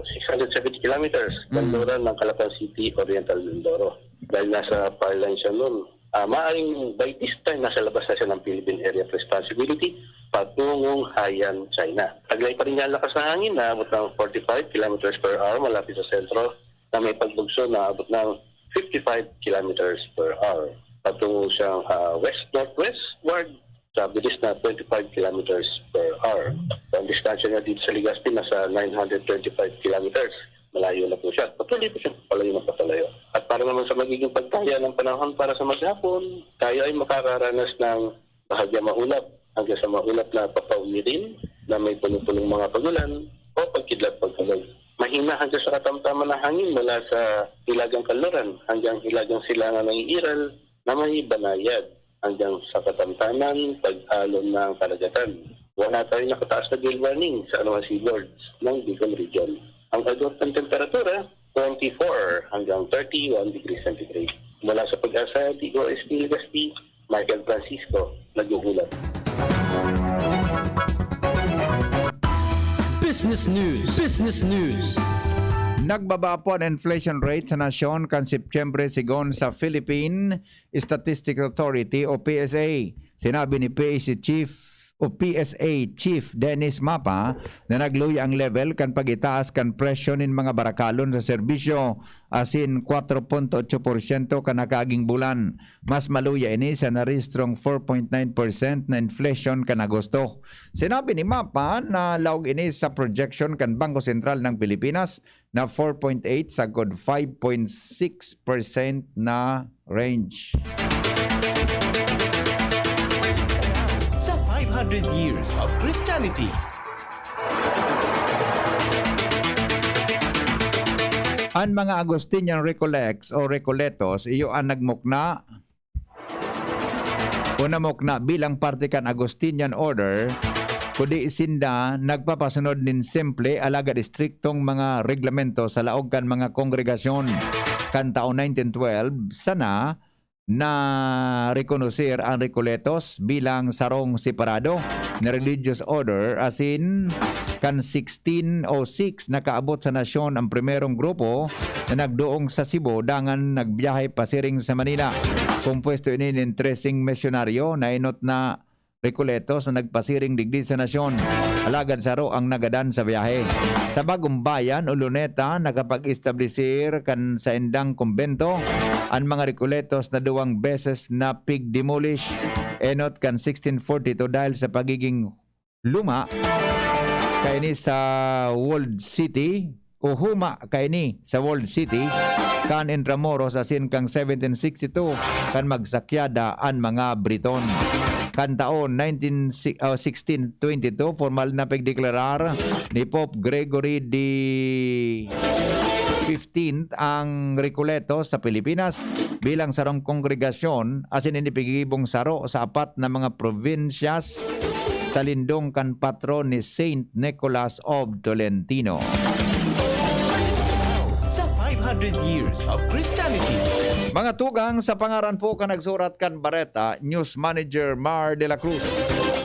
six hundred seventy kilometers, Hmm. kanluran ng Calapan City, Oriental Mindoro. Dahil nasa power line siya noon, ah, maaaring by this time, nasa labas na siya ng Philippine Area of Responsibility, patungong Haiyan, China. Taglay pa rin niya ang lakas ng hangin, naabot ng forty-five kilometers per hour malapit sa sentro, na may pagbugso na abot ng fifty-five kilometers per hour. Patungo siyang, ah, west-northwestward sa bilis na twenty-five kilometers per hour. So, ang distansya niya dito sa Legazpi nasa nine hundred twenty-five kilometers. Malayo na po siya. Patuloy po siya palayo na patalayo. At para naman sa magiging pagkaya ng panahon para sa maghapon, tayo ay makakaranas ng bahagya maulap hanggang sa maulap na papauwi rin na may punong-punong mga pagulan o pagkidlat pagkulog. Mahina hanggang sa katamtaman na hangin mula sa hilagang kanluran hanggang hilagang silangan ng iiral na may banayad hanggang sa katamtaman pag-alon ng karagatan. Wala tayong nakataas na gale warning sa anumang seaboards ng Bicol Region. Ang agwat ng temperatura, twenty-four hanggang thirty-one degrees centigrade. Mula sa Pag-asa, D O S T Legazpi, Michael Francisco, nag-uulat. Business News. Business News. Nagbaba po ang inflation rate sa nasyon kan Setyembre, sigon sa Philippine Statistics Authority o P S A. Sinabi ni P S A Chief o P S A Chief Dennis Mapa na nagluya ang level kan pag-itaas kan presyo nin mga barakalon sa serbisyo, asin kwatro punto otso porsyento kan nakaaging bulan. Mas maluya ini sa narehistrong four point nine percent na inflation kan Agosto. Sinabi ni Mapa na laog ini sa projection kan Bangko Sentral ng Pilipinas na four point eight sagkod five point six percent na range. Sa five hundred years of Christianity. An mga Agustinian Recollects o Recoletos, iyo an nagmukna o namukna bilang parte kan Agustinian Order, kundi sinda nagpapasunod nin simple alagad estriktong mga reglamento sa laog kan mga kongregasyon. Kan taon nineteen twelve, sana na rekonoser an Recoletos bilang sarong separado na religious order, asin kan sixteen oh six nakaabot sa nasyon ang primerong grupo na nagduong sa Cebu dangan nagbiyahe pasiring sa Manila. Kompuesto ini nin treseng misyonaryo na enot na Recoletos na nagpasiring digdi sa nasyon, alagad saro ang nagadan sa biyahe. Sa Bagong Bayan o Luneta, nakapag-establisir kan saindang kumbento an mga Recoletos na duwang beses na pig-demolish enot kan sixteen forty-two dahil sa pagiging luma kaini sa Walled City o huma kaini sa Walled City kan Intramuros asin kan seventeen sixty-two kan magsakyada an mga Briton. Kan taon nineteen, si-, ah, sixteen twenty-two, formal na pagdeklarar ni Pope Gregory the fifteenth ang Recoletos sa Pilipinas bilang sarong kongregasyon asin ini pinagibong saro sa apat na mga probinsyas sa lindong kan patron ni Saint Nicholas of Tolentino. Sa five hundred years of Christianity. Mga tugang, sa pangaran po kan nagsurat kan bareta, News Manager Mar de la Cruz,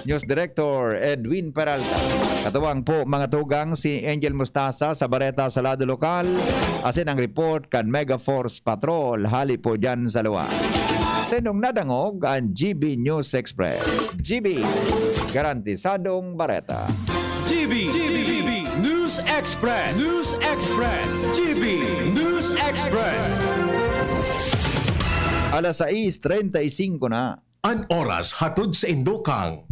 News Director Edwin Peralta. Katuwang po, mga tugang, si Angel Mustasa sa bareta sa lado lokal, asin ang report kan Mega Force Patrol, hali po dyan sa luwa. Sa inyong nadangog, ang G B News Express. G B, garantisadong bareta. G B, G B, News Express. News Express. G B News Express. Alas sais treinta y cinco na. An oras hatod sa indo kan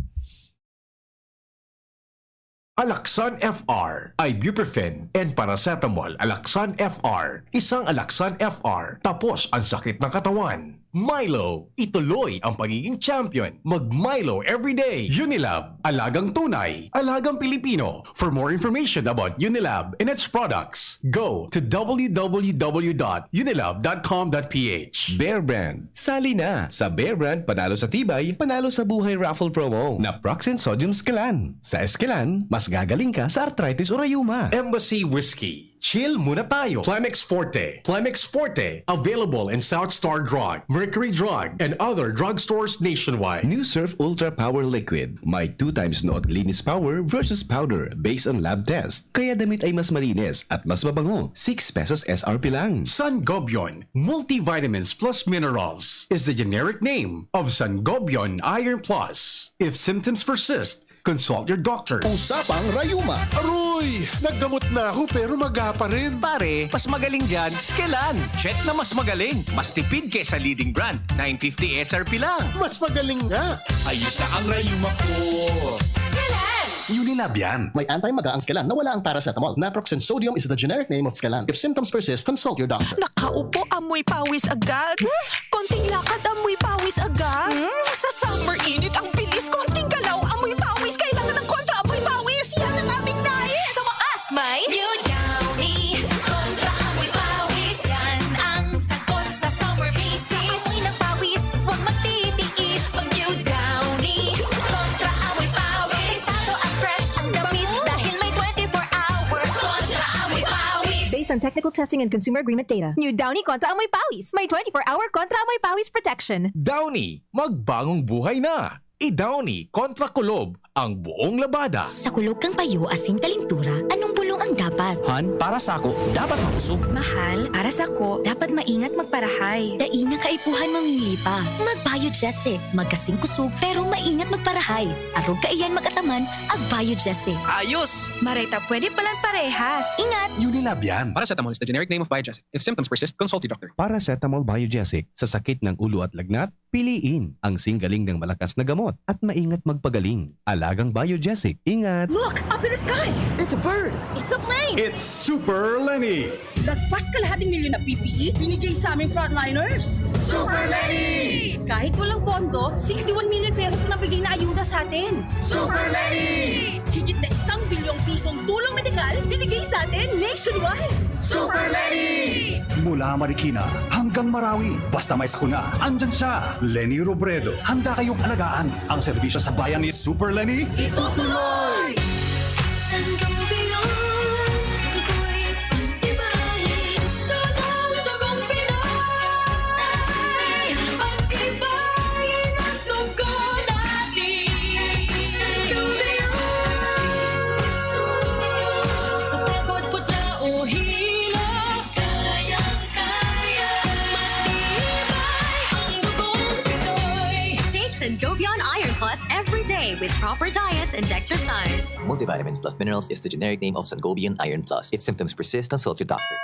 Alaxan F R, ibuprofen and paracetamol. Alaxan F R, isang Alaxan F R, tapos ang sakit ng katawan. Milo, ituloy ang pagiging champion. Mag Milo everyday. Unilab, alagang tunay, alagang Pilipino. For more information about Unilab and its products, go to w w w dot unilab dot com dot p h. Bear Brand. Sali na sa Bear Brand Panalo sa Tibay, Panalo sa Buhay raffle promo. Naproxen Sodium Scalan. Sa Escalan, mas gagaling ka sa arthritis o rayuma. Embassy Whiskey. Chill muna tayo. Plemex Forte. Plemex Forte. Available in South Star Drug, Mercury Drug, and other drugstores nationwide. New Surf Ultra Power Liquid. May two times no at linis power versus powder based on lab test. Kaya damit ay mas malinis at mas mabango. Six pesos S R P lang. Sangobion Multivitamins Plus Minerals is the generic name of Sangobion Iron Plus. If symptoms persist, consult your doctor. Usapang rayuma. Aroy! Naggamot na ako pero maga pa rin. Pare, mas magaling dyan, Skelan. Check na mas magaling. Mas tipid kesa leading brand. Nine fifty S R P lang. Mas magaling nga. Ayos na ang rayuma ko. Skelan! Unilab yan. May anti-maga ang Skelan na wala ang paracetamol. Naproxen Sodium is the generic name of Skelan. If symptoms persist, consult your doctor. Nakaupo, amoy pawis agad. Konting lakad, amoy pawis agad. Hmm? Sa summer init, ang bilis. Konting galaw, amoy pawis. Kailangan ng kontra amoy pawis. Yan ang aming nais. Sa wakas, may New Downy Kontra Amoy Pawis. Yan ang sagot sa summer basis. Sa amoy ng pawis, huwag magtitiis. Mag New Downy Kontra Amoy Pawis. Delikado at fresh ang damit dahil may twenty-four hour Kontra Amoy Pawis. Based on technical testing and consumer agreement data. New Downy Kontra Amoy Pawis. May twenty-four hour Kontra Amoy Pawis protection. Downy, magbagong buhay na! I-Downy kontra kulob ang buong labada. Sa kulog kan payo asin kalintura, anong bulong ang dapat? Han, para sako, dapat mabusog. Mahal, para sako, dapat maingat magparahay. Dai na kaipuhan mamili pa. Mag-Biogesic. Magkasing kusog, pero maingat magparahay. Arog kaiyan mag-ataman, ag-Biogesic. Ayos! Maray ta pwede palan parehas. Ingat! Unilab yan. Paracetamol is the generic name of Biogesic. If symptoms persist, consult your doctor. Paracetamol Biogesic sa sakit ng ulo at lagnat, piliin ang singgaling ng malakas na gamot at maingat magpagaling. Alagang Biogesic. Ingat! Look! Up in the sky! It's a bird! It's a plane! It's Super Lenny! Lagpas kalahating milyon na P P E, binigay sa aming frontliners. Super Lenny! Kahit walang pondo, sixty-one million pesos ang nabigay na ayuda sa atin. Super Lenny! Higit na isang bilyong pisong tulong medikal binigay sa atin nationwide. Super Lenny! Mula Marikina hanggang Marawi, basta may sakuna, andyan siya. Lenny Robredo, handa kayong alagaan. Ang serbisyo sa bayan ni Super Lenny. Itutuloy! Sangobion, ako'y pag-ibahin sa mga dugong Pinoy. Pag Sangobion Iron Plus every day with proper diet and exercise. Multivitamins plus minerals is the generic name of Sangobion Iron Plus. If symptoms persist, consult your doctor.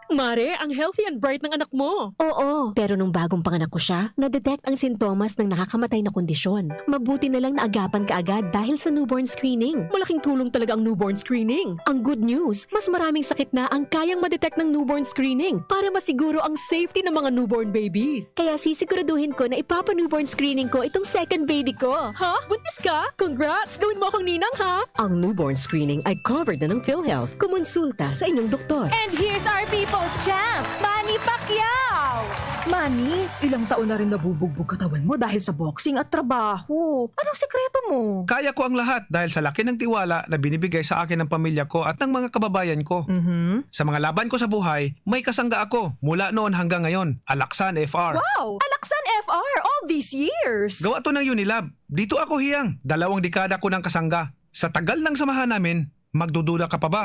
Mare, ang healthy and bright ng anak mo. Oo, pero nung bagong panganak ko siya, na-detect ang sintomas ng nakakamatay na kondisyon. Mabuti na lang naagapan ka agad dahil sa newborn screening. Malaking tulong talaga ang newborn screening. Ang good news, mas maraming sakit na ang kayang ma-detect ng newborn screening para masiguro ang safety ng mga newborn babies. Kaya sisiguraduhin ko na ipapa-newborn screening ko itong second baby ko. Ha? Buntis ka? Congrats! Gawin mo akong ninang, ha? Ang newborn screening ay covered na ng PhilHealth. Kumonsulta sa inyong doktor. And here's our people's champ, Manny Pacquiao! Manny, ilang taon na rin nabubugbog katawan mo dahil sa boxing at trabaho. Anong sikreto mo? Kaya ko ang lahat dahil sa laki ng tiwala na binibigay sa akin ng pamilya ko at ng mga kababayan ko. Mhm. Sa mga laban ko sa buhay, may kasangga ako mula noon hanggang ngayon, Alaksan F R. Wow! Alaksan F R all these years! Gawa to ng Unilab. Dito ako hiyang, dalawang dekada ko ng kasangga. Sa tagal ng samahan namin, magdududa ka pa ba?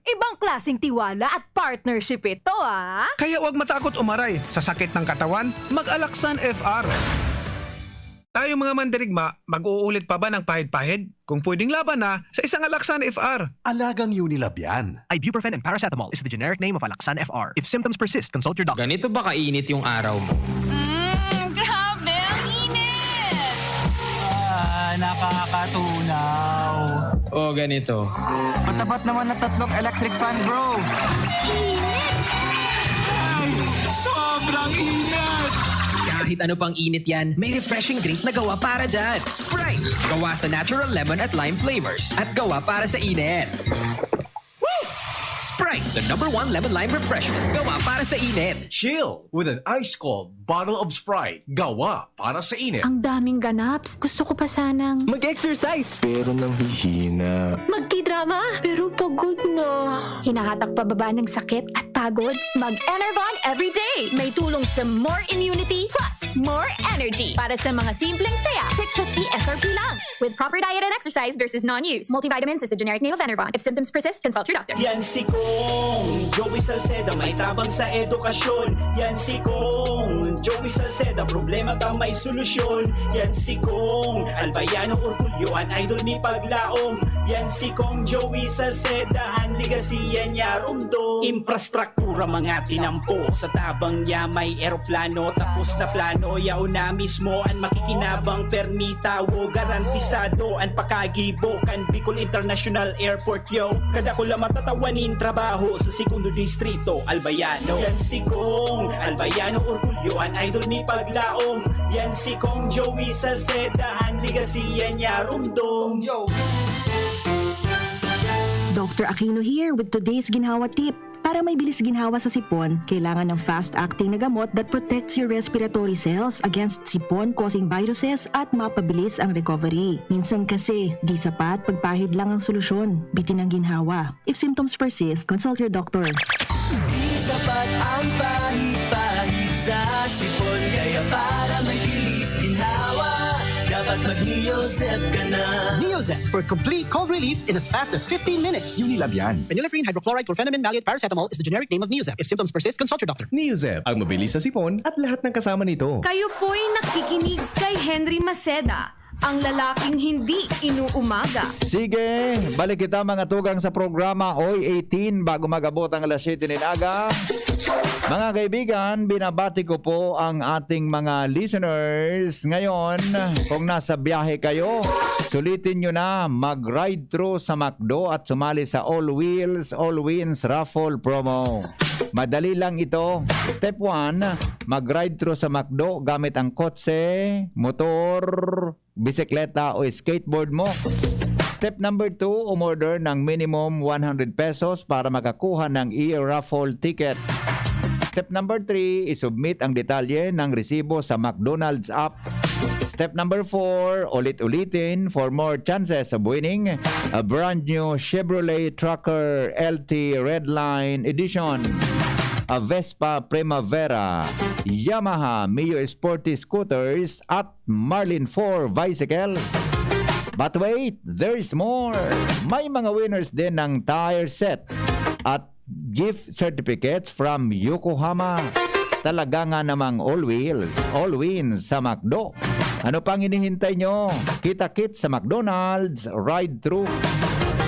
Ibang klaseng tiwala at partnership ito, ah! Kaya huwag matakot umaray sa sakit ng katawan, mag-Alaksan F R. Tayong mga mandirigma, mag-uulit pa ba ng pahid-pahid? Kung pwedeng laban na, sa isang Alaksan F R. Alagang Unilab yan. Ibuprofen and paracetamol is the generic name of Alaxan F R. If symptoms persist, consult your doctor. Ganito ba kainit yung araw mo? Mm, grabe, ang init! Ah, nakakatunaw. O ganito. Matapat naman na tatlong electric fan, bro. Init! Ay, sobrang init! Kahit ano pang init yan, may refreshing drink na gawa para dyan. Sprite! Gawa sa natural lemon at lime flavors at gawa para sa init. Sprite, the number one lemon lime refreshment. Gawa para sa init. Chill with an ice cold bottle of Sprite. Gawa para sa init. Ang daming ganaps. Gusto ko pa sanang Mag-exercise! Pero nanghihina. Magtidrama, pero pagod na. Hinahatak pababa ng sakit at pagod. Mag-Enervon everyday. May tulong sa more immunity plus more energy. Para sa mga simpleng saya, six fifty S R P lang. With proper diet and exercise versus non-use. Multivitamins is the generic name of Enervon. If symptoms persist, consult your doctor. Yan si Kong Joey Salceda, may tabang sa edukasyon. Yan si Kong Joey Salceda, problema ta may solusyon. Yan si Kong Albayano Orgulyo, an idol ni Paglaom. Yan si Kong Joey Salceda, an legacy yan niya rumdom. Infrastruktura mga tinampo, sa tabang niya may eroplano. Tapos na plano, yaon na mismo an makikinabang. Permi tawo, garantisado an pakagibo kan Bicol International Airport, yo. Kadakula matatawan nin trabaho sa segundo distrito, Albayano. Yan si Kong Albayano Orgulyo, an idol ni Paglaom. Yan si Kong Joey Salceda, an legacy yan niya rumdom. Doctor Aquino here with today's ginhawa tip. Para may bilis ginhawa sa sipon, kailangan ng fast-acting na gamot that protects your respiratory cells against sipon-causing viruses at mapabilis ang recovery. Minsan kasi, di sapat pagpahid lang ang solusyon. Bitin ang ginhawa. If symptoms persist, consult your doctor. Di sapat ang pahid-pahid sa sipon, kaya para may bilis ginhawa, dapat mag-Neozep ka na. Neozep for complete cold relief in as fast as fifteen minutes. Unilab yan. Phenylephrine hydrochloride chlorphenamine maleate paracetamol is the generic name of Neozep. If symptoms persist, consult your doctor. Neozep, ang mabilis sa sipon at lahat ng kasama nito. Kayo po'y nakikinig kay Henry Maceda, ang lalaking hindi inuumaga. Sige, balik kita mga tugang sa programa Oy eighteen bago mag-abot ang alas siyete nin aga. Mga kaibigan, binabati ko po ang ating mga listeners. Ngayon, kung nasa biyahe kayo, sulitin nyo na mag-ride through sa McDo at sumali sa All Wheels, All Wins Raffle Promo. Madali lang ito. Step one, mag-ride through sa McDo gamit ang kotse, motor, bisikleta o skateboard mo. Step number two, umorder ng minimum one hundred pesos para makakuha ng e-raffle ticket. Step number three, isubmit ang detalye ng resibo sa McDonald's app. Step number four, ulit-ulitin for more chances of winning a brand new Chevrolet Tracker L T Redline Edition, a Vespa Primavera, Yamaha Mio Sporty Scooters at Marlin four Bicycles. But wait, there's more! May mga winners din ng tire set at gift certificates from Yokohama. Talaga nga namang all wheels, all wins sa McDo. Ano pang hinihintay nyo? Kita-kits sa McDonald's, ride through.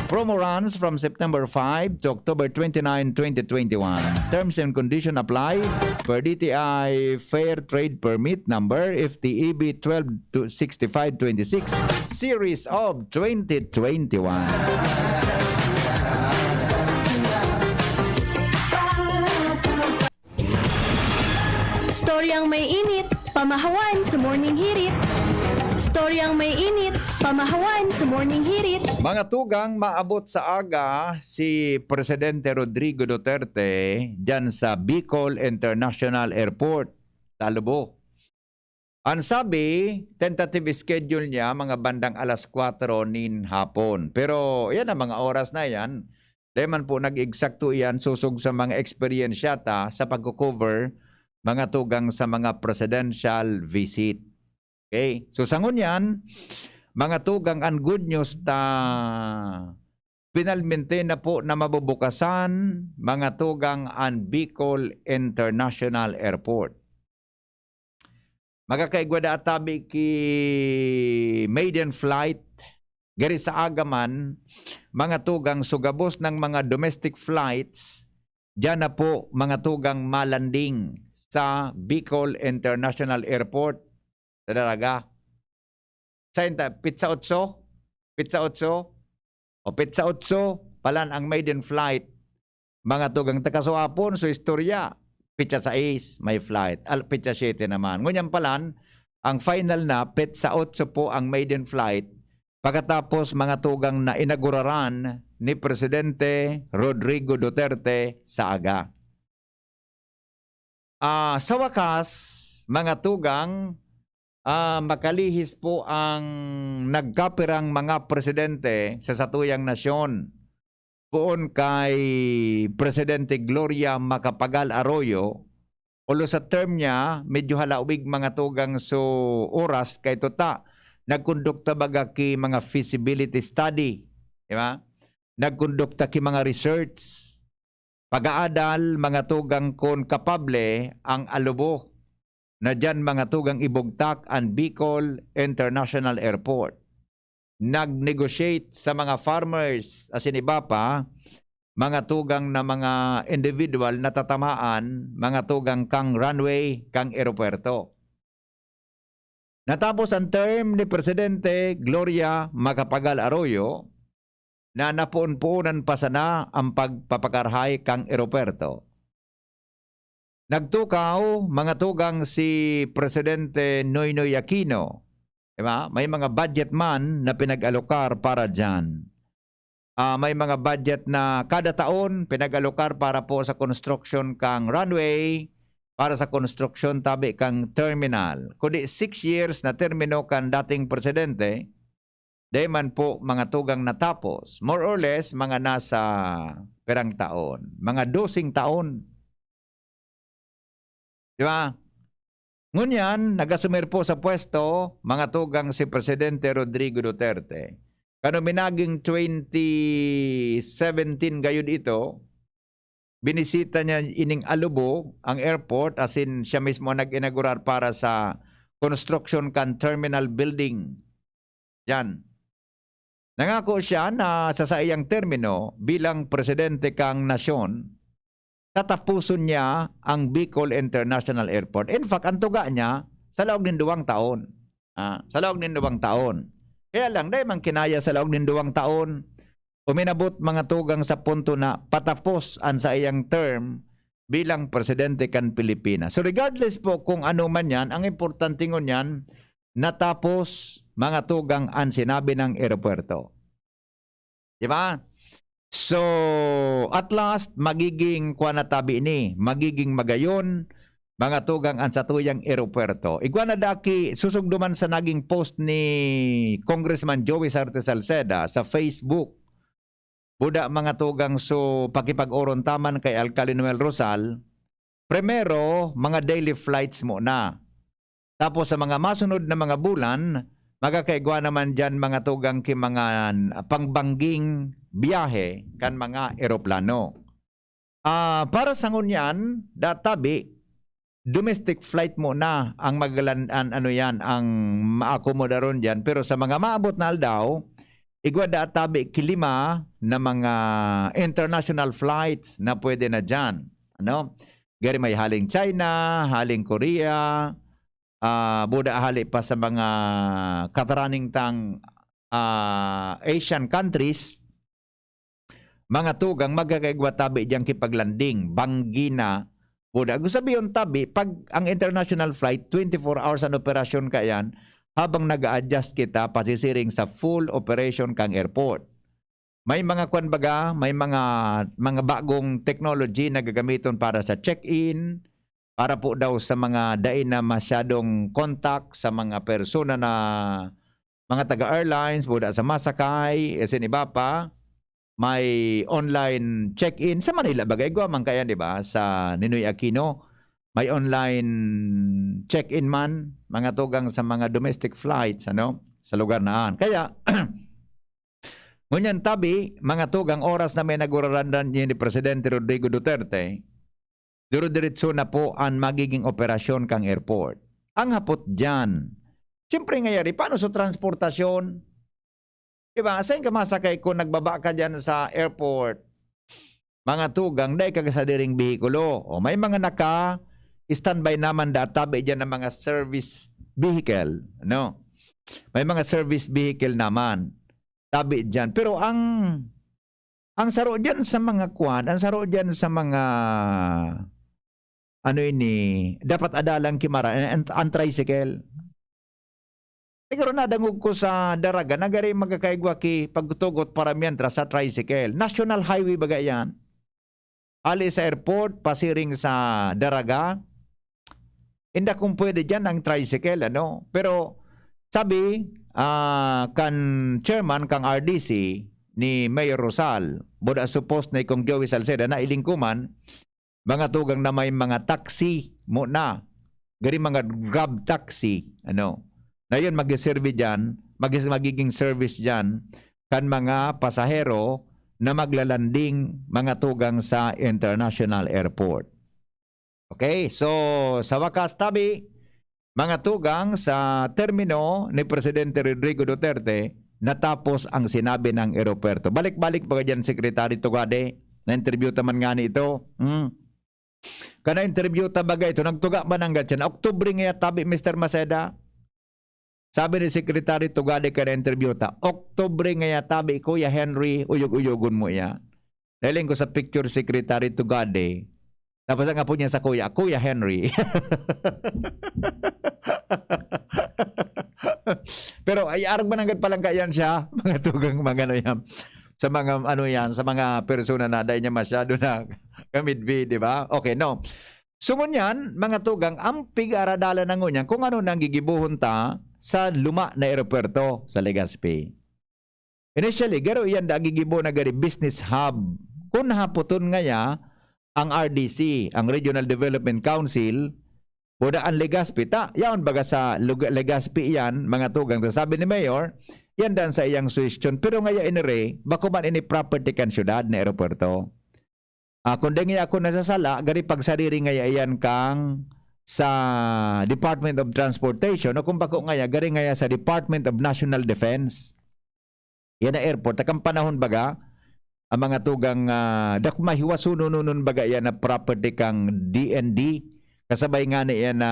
Promo runs from September five to October twenty-nine, twenty twenty-one. Terms and condition apply per D T I Fair Trade Permit number F T E B twelve to sixty-five twenty-six, series of twenty twenty-one. Storyang may init, pamahawan sa Morning Hirit. Storyang may init, pamahawan sa Morning Hirit. Mga tugang, maabot sa aga si Presidente Rodrigo Duterte diyan sa Bicol International Airport, Talubo. Ang sabi, tentative schedule niya, mga bandang alas kwatro nin hapon. Pero, yan ang mga oras na yan. Dahil man po nag-eksakto iyan, susog sa mga eksperyensya ta sa pagko-cover, mga tugang sa mga presidential visit. Okay? So, sa ngunyan, mga tugang, ang good news ta, finalmente na po na mabubukasan, mga tugang, ang Bicol International Airport. Magkakaigwa da tabi ki maiden flight, gari sa aga man, mga tugang, so gabos ng mga domestic flights, diyan na po, mga tugang, malanding sa Bicol International Airport sa Daraga. Sa inta, pitsa otso? Pitsa otso? O pitsa otso, palan ang maiden flight. Mga tugang, ta kasuapon, so istorya, pitsa sais, may flight. Al-, pitsa siyete naman. Ngunyan palan, ang final na, pitsa otso po ang maiden flight. Pagkatapos, mga tugang, na inaguraran ni Presidente Rodrigo Duterte sa aga. Ah, sa wakas, mga tugang, ah, makalihis po ang nagkapirang mga presidente sa satuyang nasyon. Poon kay Presidente Gloria Macapagal Arroyo, ulo sa term niya, medyo halawig, mga tugang, so oras kay tuta. Nagkondukta baga ki mga feasibility study, di ba? Nagkondukta ki mga research. Pag-aadal, mga tugang, kun kapable ang alubo na diyan, mga tugang, ibugtak an Bicol International Airport. Nag-negotiate sa mga farmers asin iba pa, mga tugang, na mga individual na tatamaan, mga tugang, kang runway, kang eropuwerto. Natapos ang term ni Presidente Gloria Macapagal Arroyo na napoon-poonan pa sana ang pagpapakarahay kan eropuwerto. Nagtukaw, mga tugang, si Presidente Noynoy Aquino, di ba? May mga budget man na pinag-alokar para diyan. Ah, may mga budget na kada taon pinag-alokar para po sa construction kang runway, para sa construction tabi kang terminal. Kundi six years na termino kan dating presidente, dai man po, mga tugang, natapos. More or less, mga nasa pirang taon? Mga doseng taon. Di ba? Ngunyan, nag-asumir po sa pwesto, mga tugang, si Presidente Rodrigo Duterte. Kano minaging twenty seventeen gayud ito, binisita niya ining Alubo, ang airport, as in, siya mismo ang nag-inaugurar para sa construction kan terminal building. Diyan. Nangako siya na sa saiyang termino bilang presidente kang nasyon, tatapuson niya ang Bicol International Airport. In fact, ang tuga niya, sa laog nin duwang taon. Ah, sa laog nin duwang taon. Kaya lang, dai man kinaya sa laog nin duwang taon. Uminabot, mga tugang, sa punto na patapos an saiyang term bilang presidente kan Pilipinas. So, regardless po kung ano man yan, ang importante ngunyan, natapos, mga tugang, an sinabi ng eropuwerto. Di ba? So, at last, magiging, kuwan na tabi ini, magiging magayon, mga tugang, an satuyang eropuwerto. Igwa na daki, susugduman sa naging post ni Congressman Joey Sarte Salceda sa Facebook. Buda, mga tugang, so pakipag-oron ta man kay Alcalde Noel Rosal, primero, mga daily flights muna. Tapos sa mga masunod na mga bulan, magkakaigwa naman diyan, mga tugang, ki mga pangbanging biyahe kan mga eroplano. Ah, para sa ngunyan, databi, domestic flight muna ang maglan-, an-, ano yan, ang maakomodaron diyan. Pero sa mga maabot na aldaw, igwa daa tabi ki lima na mga international flights na pwede na diyan, ano? Gari may haling China, haling Korea, ah, buda hali pa sa mga kataraning tang, ah, Asian countries, mga tugang, magkakaigwa tabi diyang kipaglanding, banggi na, buda. Gusto sabihin tabi, pag ang international flight, twenty-four hours an operasyon kaiyan, habang nag-a-adjust kita pasisiring sa full operation kang airport. May mga kwan baga, may mga, mga bagong technology na gagamiton para sa check-in, para po daw sa mga dai na masyadong contact sa mga persona na mga taga-airlines, buda sa masakay, asin iba pa. May online check-in. Sa Manila baga, igwa man kaiyan, di ba? Sa Ninoy Aquino, may online check-in man, mga tugang sa mga domestic flights, ano, sa lugar na an. Kaya, ngunyan tabi, mga tugang, oras na may nagurarandan ni Presidente Rodrigo Duterte, dire-diretso na po an magiging operasyon kang airport. Ang hapot diyan, siyempre ngayari, paano sa transportasyon? Di ba? Sain ka masakay kung nagbaba ka diyan sa airport? Mga tugang, dai ka sa diring behikulo. O, may mga naka-standby naman da tabi diyan ng mga service vehicle, no? May mga service vehicle naman tabi diyan. Pero ang, ang saro diyan sa mga kwan, ang saro diyan sa mga, ano ini, dapat adalang kimara, ang, ang tricycle. Siguro nadangog ko sa Daraga, nagari magkakaigwa ki pagtugot para mientras sa tricycle. National Highway baga yan. Ali sa airport, pasiring sa Daraga. Inda kung pwede dyan ang tricycle, ano? Pero sabi, ah, kan chairman, kang R D C, ni Mayor Rosal, buda supposed na ikong Joey Salceda, na ilingkuman, mga tugang na may mga taxi muna. Gari mga Grab taxi, ano. Na yun, mag-serve dyan, mag-, magiging service dyan kan mga pasahero na maglalanding mga tugang sa international airport. Okay, so sa wakas, tabi, mga tugang, sa termino ni Presidente Rodrigo Duterte, natapos ang sinabi ng eropuwerto. Balik-balik pa dyan, Secretary Tugade, na-interview ta man ngani ito. Hmm. Kana interview ta baga ito, nagtuga man ang gatyan. Oktubre ngaya tabi, Mister Maceda. Sabi ni Secretary Tugade kada interview ta, "Oktubre ngaya tabi, Kuya Henry, uyog-uyogon mo iya." Nahiling ko sa picture, Secretary Tugade. Tapos ang apo niya sa kuya, "Kuya Henry." Pero ay, arog man nanggad palang kaiyan siya, mga tugang, mga ano yan. Sa mga ano yan, sa mga persona na dahil niya masyado na kamidbi, di ba? Okay, no. So, ngunyan, mga tugang, ang pig-aradalan na ngunyan kung ano nang gigibohon ta sa luma na eropuwerto sa Legazpi. Initially, garo iyan da gigibo na gari business hub. Kung nahapoton ngaya ang R D C, ang Regional Development Council, buda ang Legazpi, ta, yaon baga sa Lug-, Legazpi iyan, mga tugang, ta sabi ni Mayor, yan dan sa iyang suhestyon. Pero ngaya inire, bako man ini property kan syudad na eropuwerto. Ah, kung dai ngaya ako nasasala, gari pagsariri ngaya iyan kang sa Department of Transportation, o kung bako ngaya, gari ngaya sa Department of National Defense. Yan na airport. Takang panahon baga, ang mga tugang, ah, dak-, mahiwasonon baga yan na property kang D N D. Kasabay nga na yan na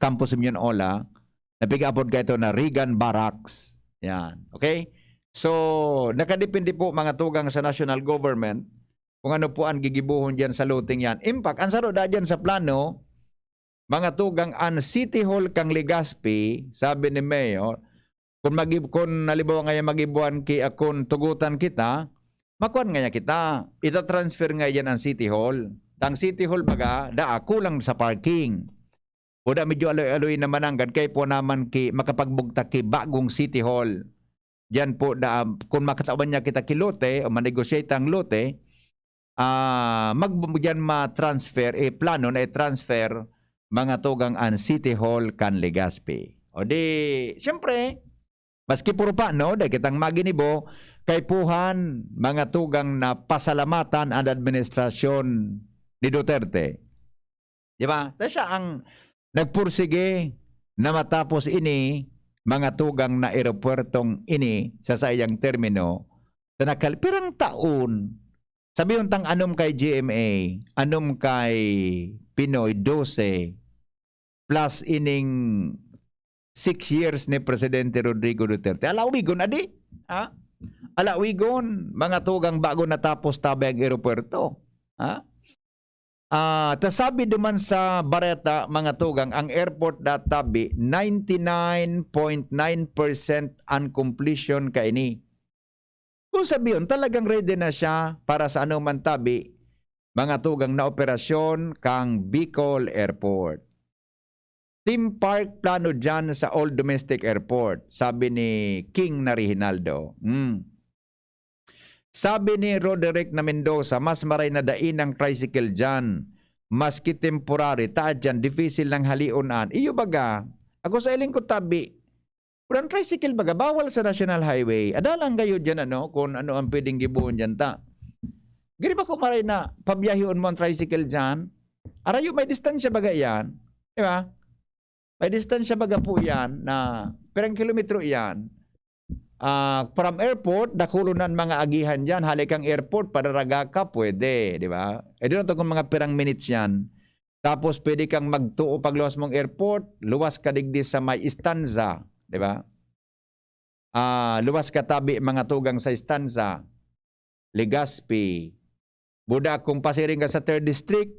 Campo Simeon Ola, na pig-apod ka ito na Regan Barracks. Yan. Okay? So, nakadepende po, mga tugang, sa national government kung ano po ang gigibohon diyan sa loteng yan. In fact, ang saro da diyan sa plano, mga tugang, an City Hall kang Legazpi, sabi ni Mayor, kung magi-, kung halimbawa ngayon magibuan ki akon tugutan kita, makuan ngaya kita, ita-transfer ngaya diyan ang City Hall. Ang City Hall baga, daa kulang sa parking. O da medyo aloy-aloy naman nanggad kay po naman ki, makapagbugtak ki bagong City Hall. Diyan po da, kung makatawan niya kita ki lote o ma-negotiate ang lote, ah, mag-, diyan ma-transfer, eh, plano na i-transfer mga tugang an City Hall kan Legazpi. O di, siyempre, maski puro pa, no, dai kitang maginibo, kaipuhan, mga tugang, na pasalamatan an administrasyon ni Duterte. Di ba? Ta siya ang nagpursige na matapos ini, mga tugang na eropuwertong ini sa saiyang termino, sa nakal-, pirang taon, sabi tang anom kay G M A, anom kay Pinoy, dose, plus ining six years ni Presidente Rodrigo Duterte. Alawigon, adi? Ha? Alawigon, mga tugang, bago natapos tabi ang eropuwerto. Ha? Ah, ta sabi duman sa bareta, mga tugang, ang airport na tabi, ninety nine point nine percent ang completion kaini. Kung sabihon, talagang ready na siya para sa anuman tabi, mga tugang, na operasyon kang Bicol Airport. Theme park plano dyan sa old domestic airport, sabi ni King na Reginaldo. Hmm. Sabi ni Roderick na Mendoza, mas maray na dai ng tricycle dyan, maski temporary, ta dyan, difisil ng halion an. Iyo baga, ako sa iling ko tabi, walang tricycle baga, bawal sa National Highway. Adalan kayo dyan, ano, kung ano ang pwedeng gibuon dyan, ta. Giri ba kung maray na pabiyahion mo ang tricycle dyan? Arayo, may distansya baga yan? Di ba? May distansya baga po yan na pirang kilometro yan. Ah, from airport, dakulo na ang mga agihan dyan. Hali kang airport, padaraga ka, pwede, di ba? E doon kung mga pirang minutes yan. Tapos pwede kang magtuo pagluwas mong airport, luwas ka digdi sa may Stanza, di ba? Ah, luwas ka tabi mga tugang sa Stanza, Legazpi. Buda kung pasiring ka sa third district,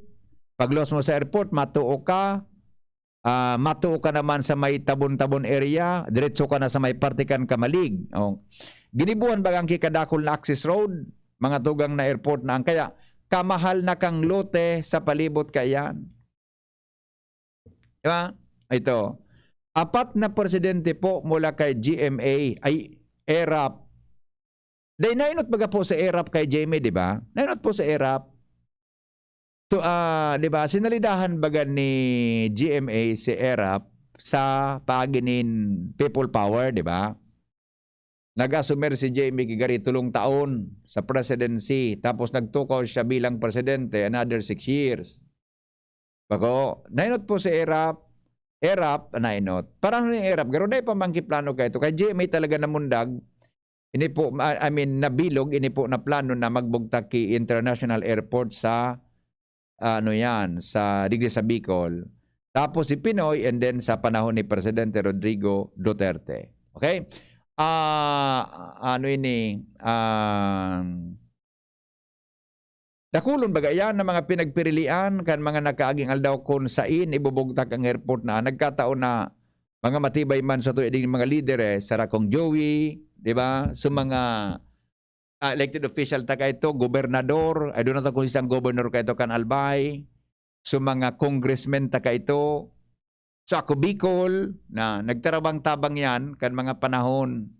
pagluwas mo sa airport, matuo ka, ah, matuo ka naman sa may Tabon-Tabon area, diretso ka na sa may parte kan Camalig. Oh. Ginibuhan baga ang kikadakul na access road, mga tugang na airport na ang kaya kamahal na kang lote sa palibot kaiyan. Di ba? Ito. Apat na presidente po mula kay G M A, ay, ERAP. Dai nainot baga po sa ERAP kay G M A, di ba? Nainot po sa ERAP. To, ah, di ba? Sinalidahan baga ni G M A si ERAP sa paagi nin People Power, di ba? Nag-asumer si J M A Kigari tulong taon sa presidency, tapos nagtukaw siya bilang presidente, another six years. Bako, nainot po si ERAP, ERAP, nainot. Parang ni ERAP, garo na ipamangki plano ka ito. Kay J M A talaga namundag, ini po, I I mean, nabilog, ini po na plano na magbugtak ki International Airport sa, ah, ano yan, sa, digdi sa Bicol. Tapos si Pinoy, and then sa panahon ni Presidente Rodrigo Duterte. Okay? Ah, ano ini? Ah, dakulon baga yan na mga pinagpirilian kan mga nakaaging aldaw kun sain ibubugtak ang airport na nagkataon na mga matibay man sa tuya ding mga lider, eh, sa Rakong Joey, di ba? Sa mga, ah, elected official ta kaito, gobernador, ay doon na kung isang governor kaito kan Albay, sa mga congressmen ta kaito, sa ako Bicol, na nagtarabang-tabang yan kan mga panahon,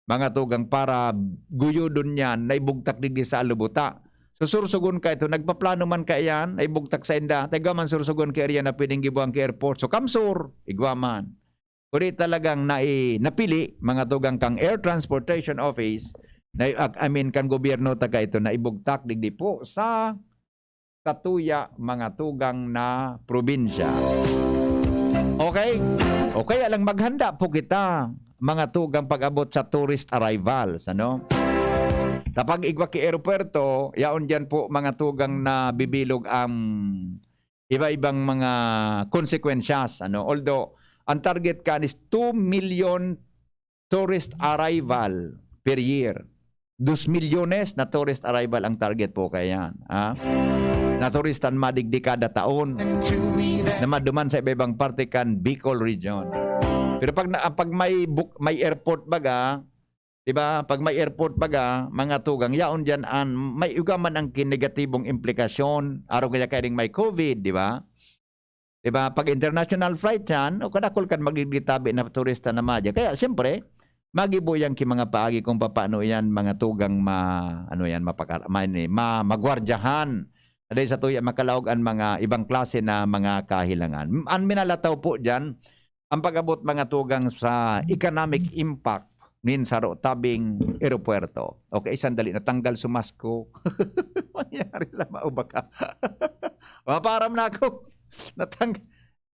mga tugang, para guyodon yan na ibugtak digdi sa Alubuta. So, Sorsogon kaito, nagpaplano man kaiyan na ibugtak sa inda, ta igwa man Sorsogon ki area na pwedeng gibuang ki airport. So, CamSur, igwa man. Kundi talagang nai-, napili, mga tugang, kang Air Transportation Office, na, I mean, kan gobyerno ta kaito na ibugtak digdi po sa satuya, mga tugang, na probinsya. Okay? O kaya lang maghanda po kita, mga tugang, pag-abot sa tourist arrivals, ano? Kapag igwa ki aeropuerto, yaon diyan po, mga tugang, na bibilog ang iba-ibang mga konsekwensyas, ano? Although, ang target kan is two million tourist arrival per year. Dos milyones na tourist arrival ang target po kaya yan, ha? Na turista an madigdi kada taon na maduman sa iba-ibang parte kan Bicol Region. Pero pag na, pag may buk-, may airport baga, di ba? Pag may airport baga, mga tugang, yaon diyan an, may igwa man ang kinegatibong implikasyon, arog kaya kaya ding may COVID, di ba? Di ba? Pag international flight yan, o kadakol kan magigitabi na turista na madya. Kaya, siyempre, magibo yan ki mga paagi kung papaano yan, mga tugang ma-, ano yan, mapakar-, ma-, ma-, magwardyahan. Dahil sa tuya, makalaog an mga ibang klase na mga kahilangan. An minalataw po dyan, ang pag-abot, mga tugang, sa economic impact nin saro tabing eropuerto. Okay, sandali, natanggal su mask ko. Mangyari sa mao baka. Maparam na ako. Natang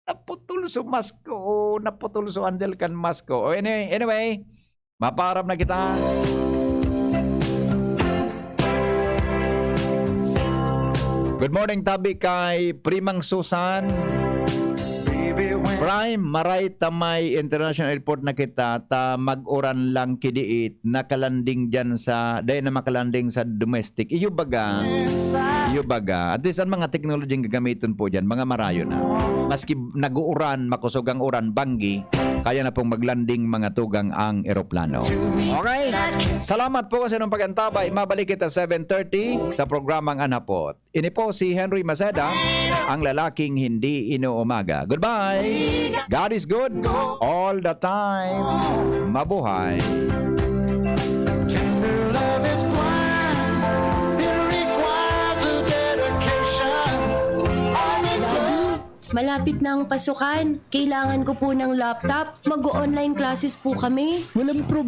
naputol so mask ko, o naputol so handle kan mask ko. O, anyway, anyway, mapaarap na kita. Good morning, tabi kay Primang Susan. Prime, maray ta may international airport na kita, ta mag-uran lang kidiit, nakalanding dyan sa, dahil na makalanding sa domestic. Iyo baga, iyo baga. At least ang mga technology ang gagamiton po dyan, mga marayo na. Maski nag-uuran, makusog ang uran, banggi, kaya na pong maglanding mga tugang ang eroplano. Okay? Salamat po sa inyong pag-antabay. Mabalik kita seven thirty sa programang Anapot. Ini po si Henry Maceda, ang lalaking hindi inuumaga. Goodbye! God is good all the time. Mabuhay! Tender love is blind. It requires a dedication. All this love. Malapit na ang pasukan. Kailangan ko po ng laptop. Mag-online classes po kami. Walang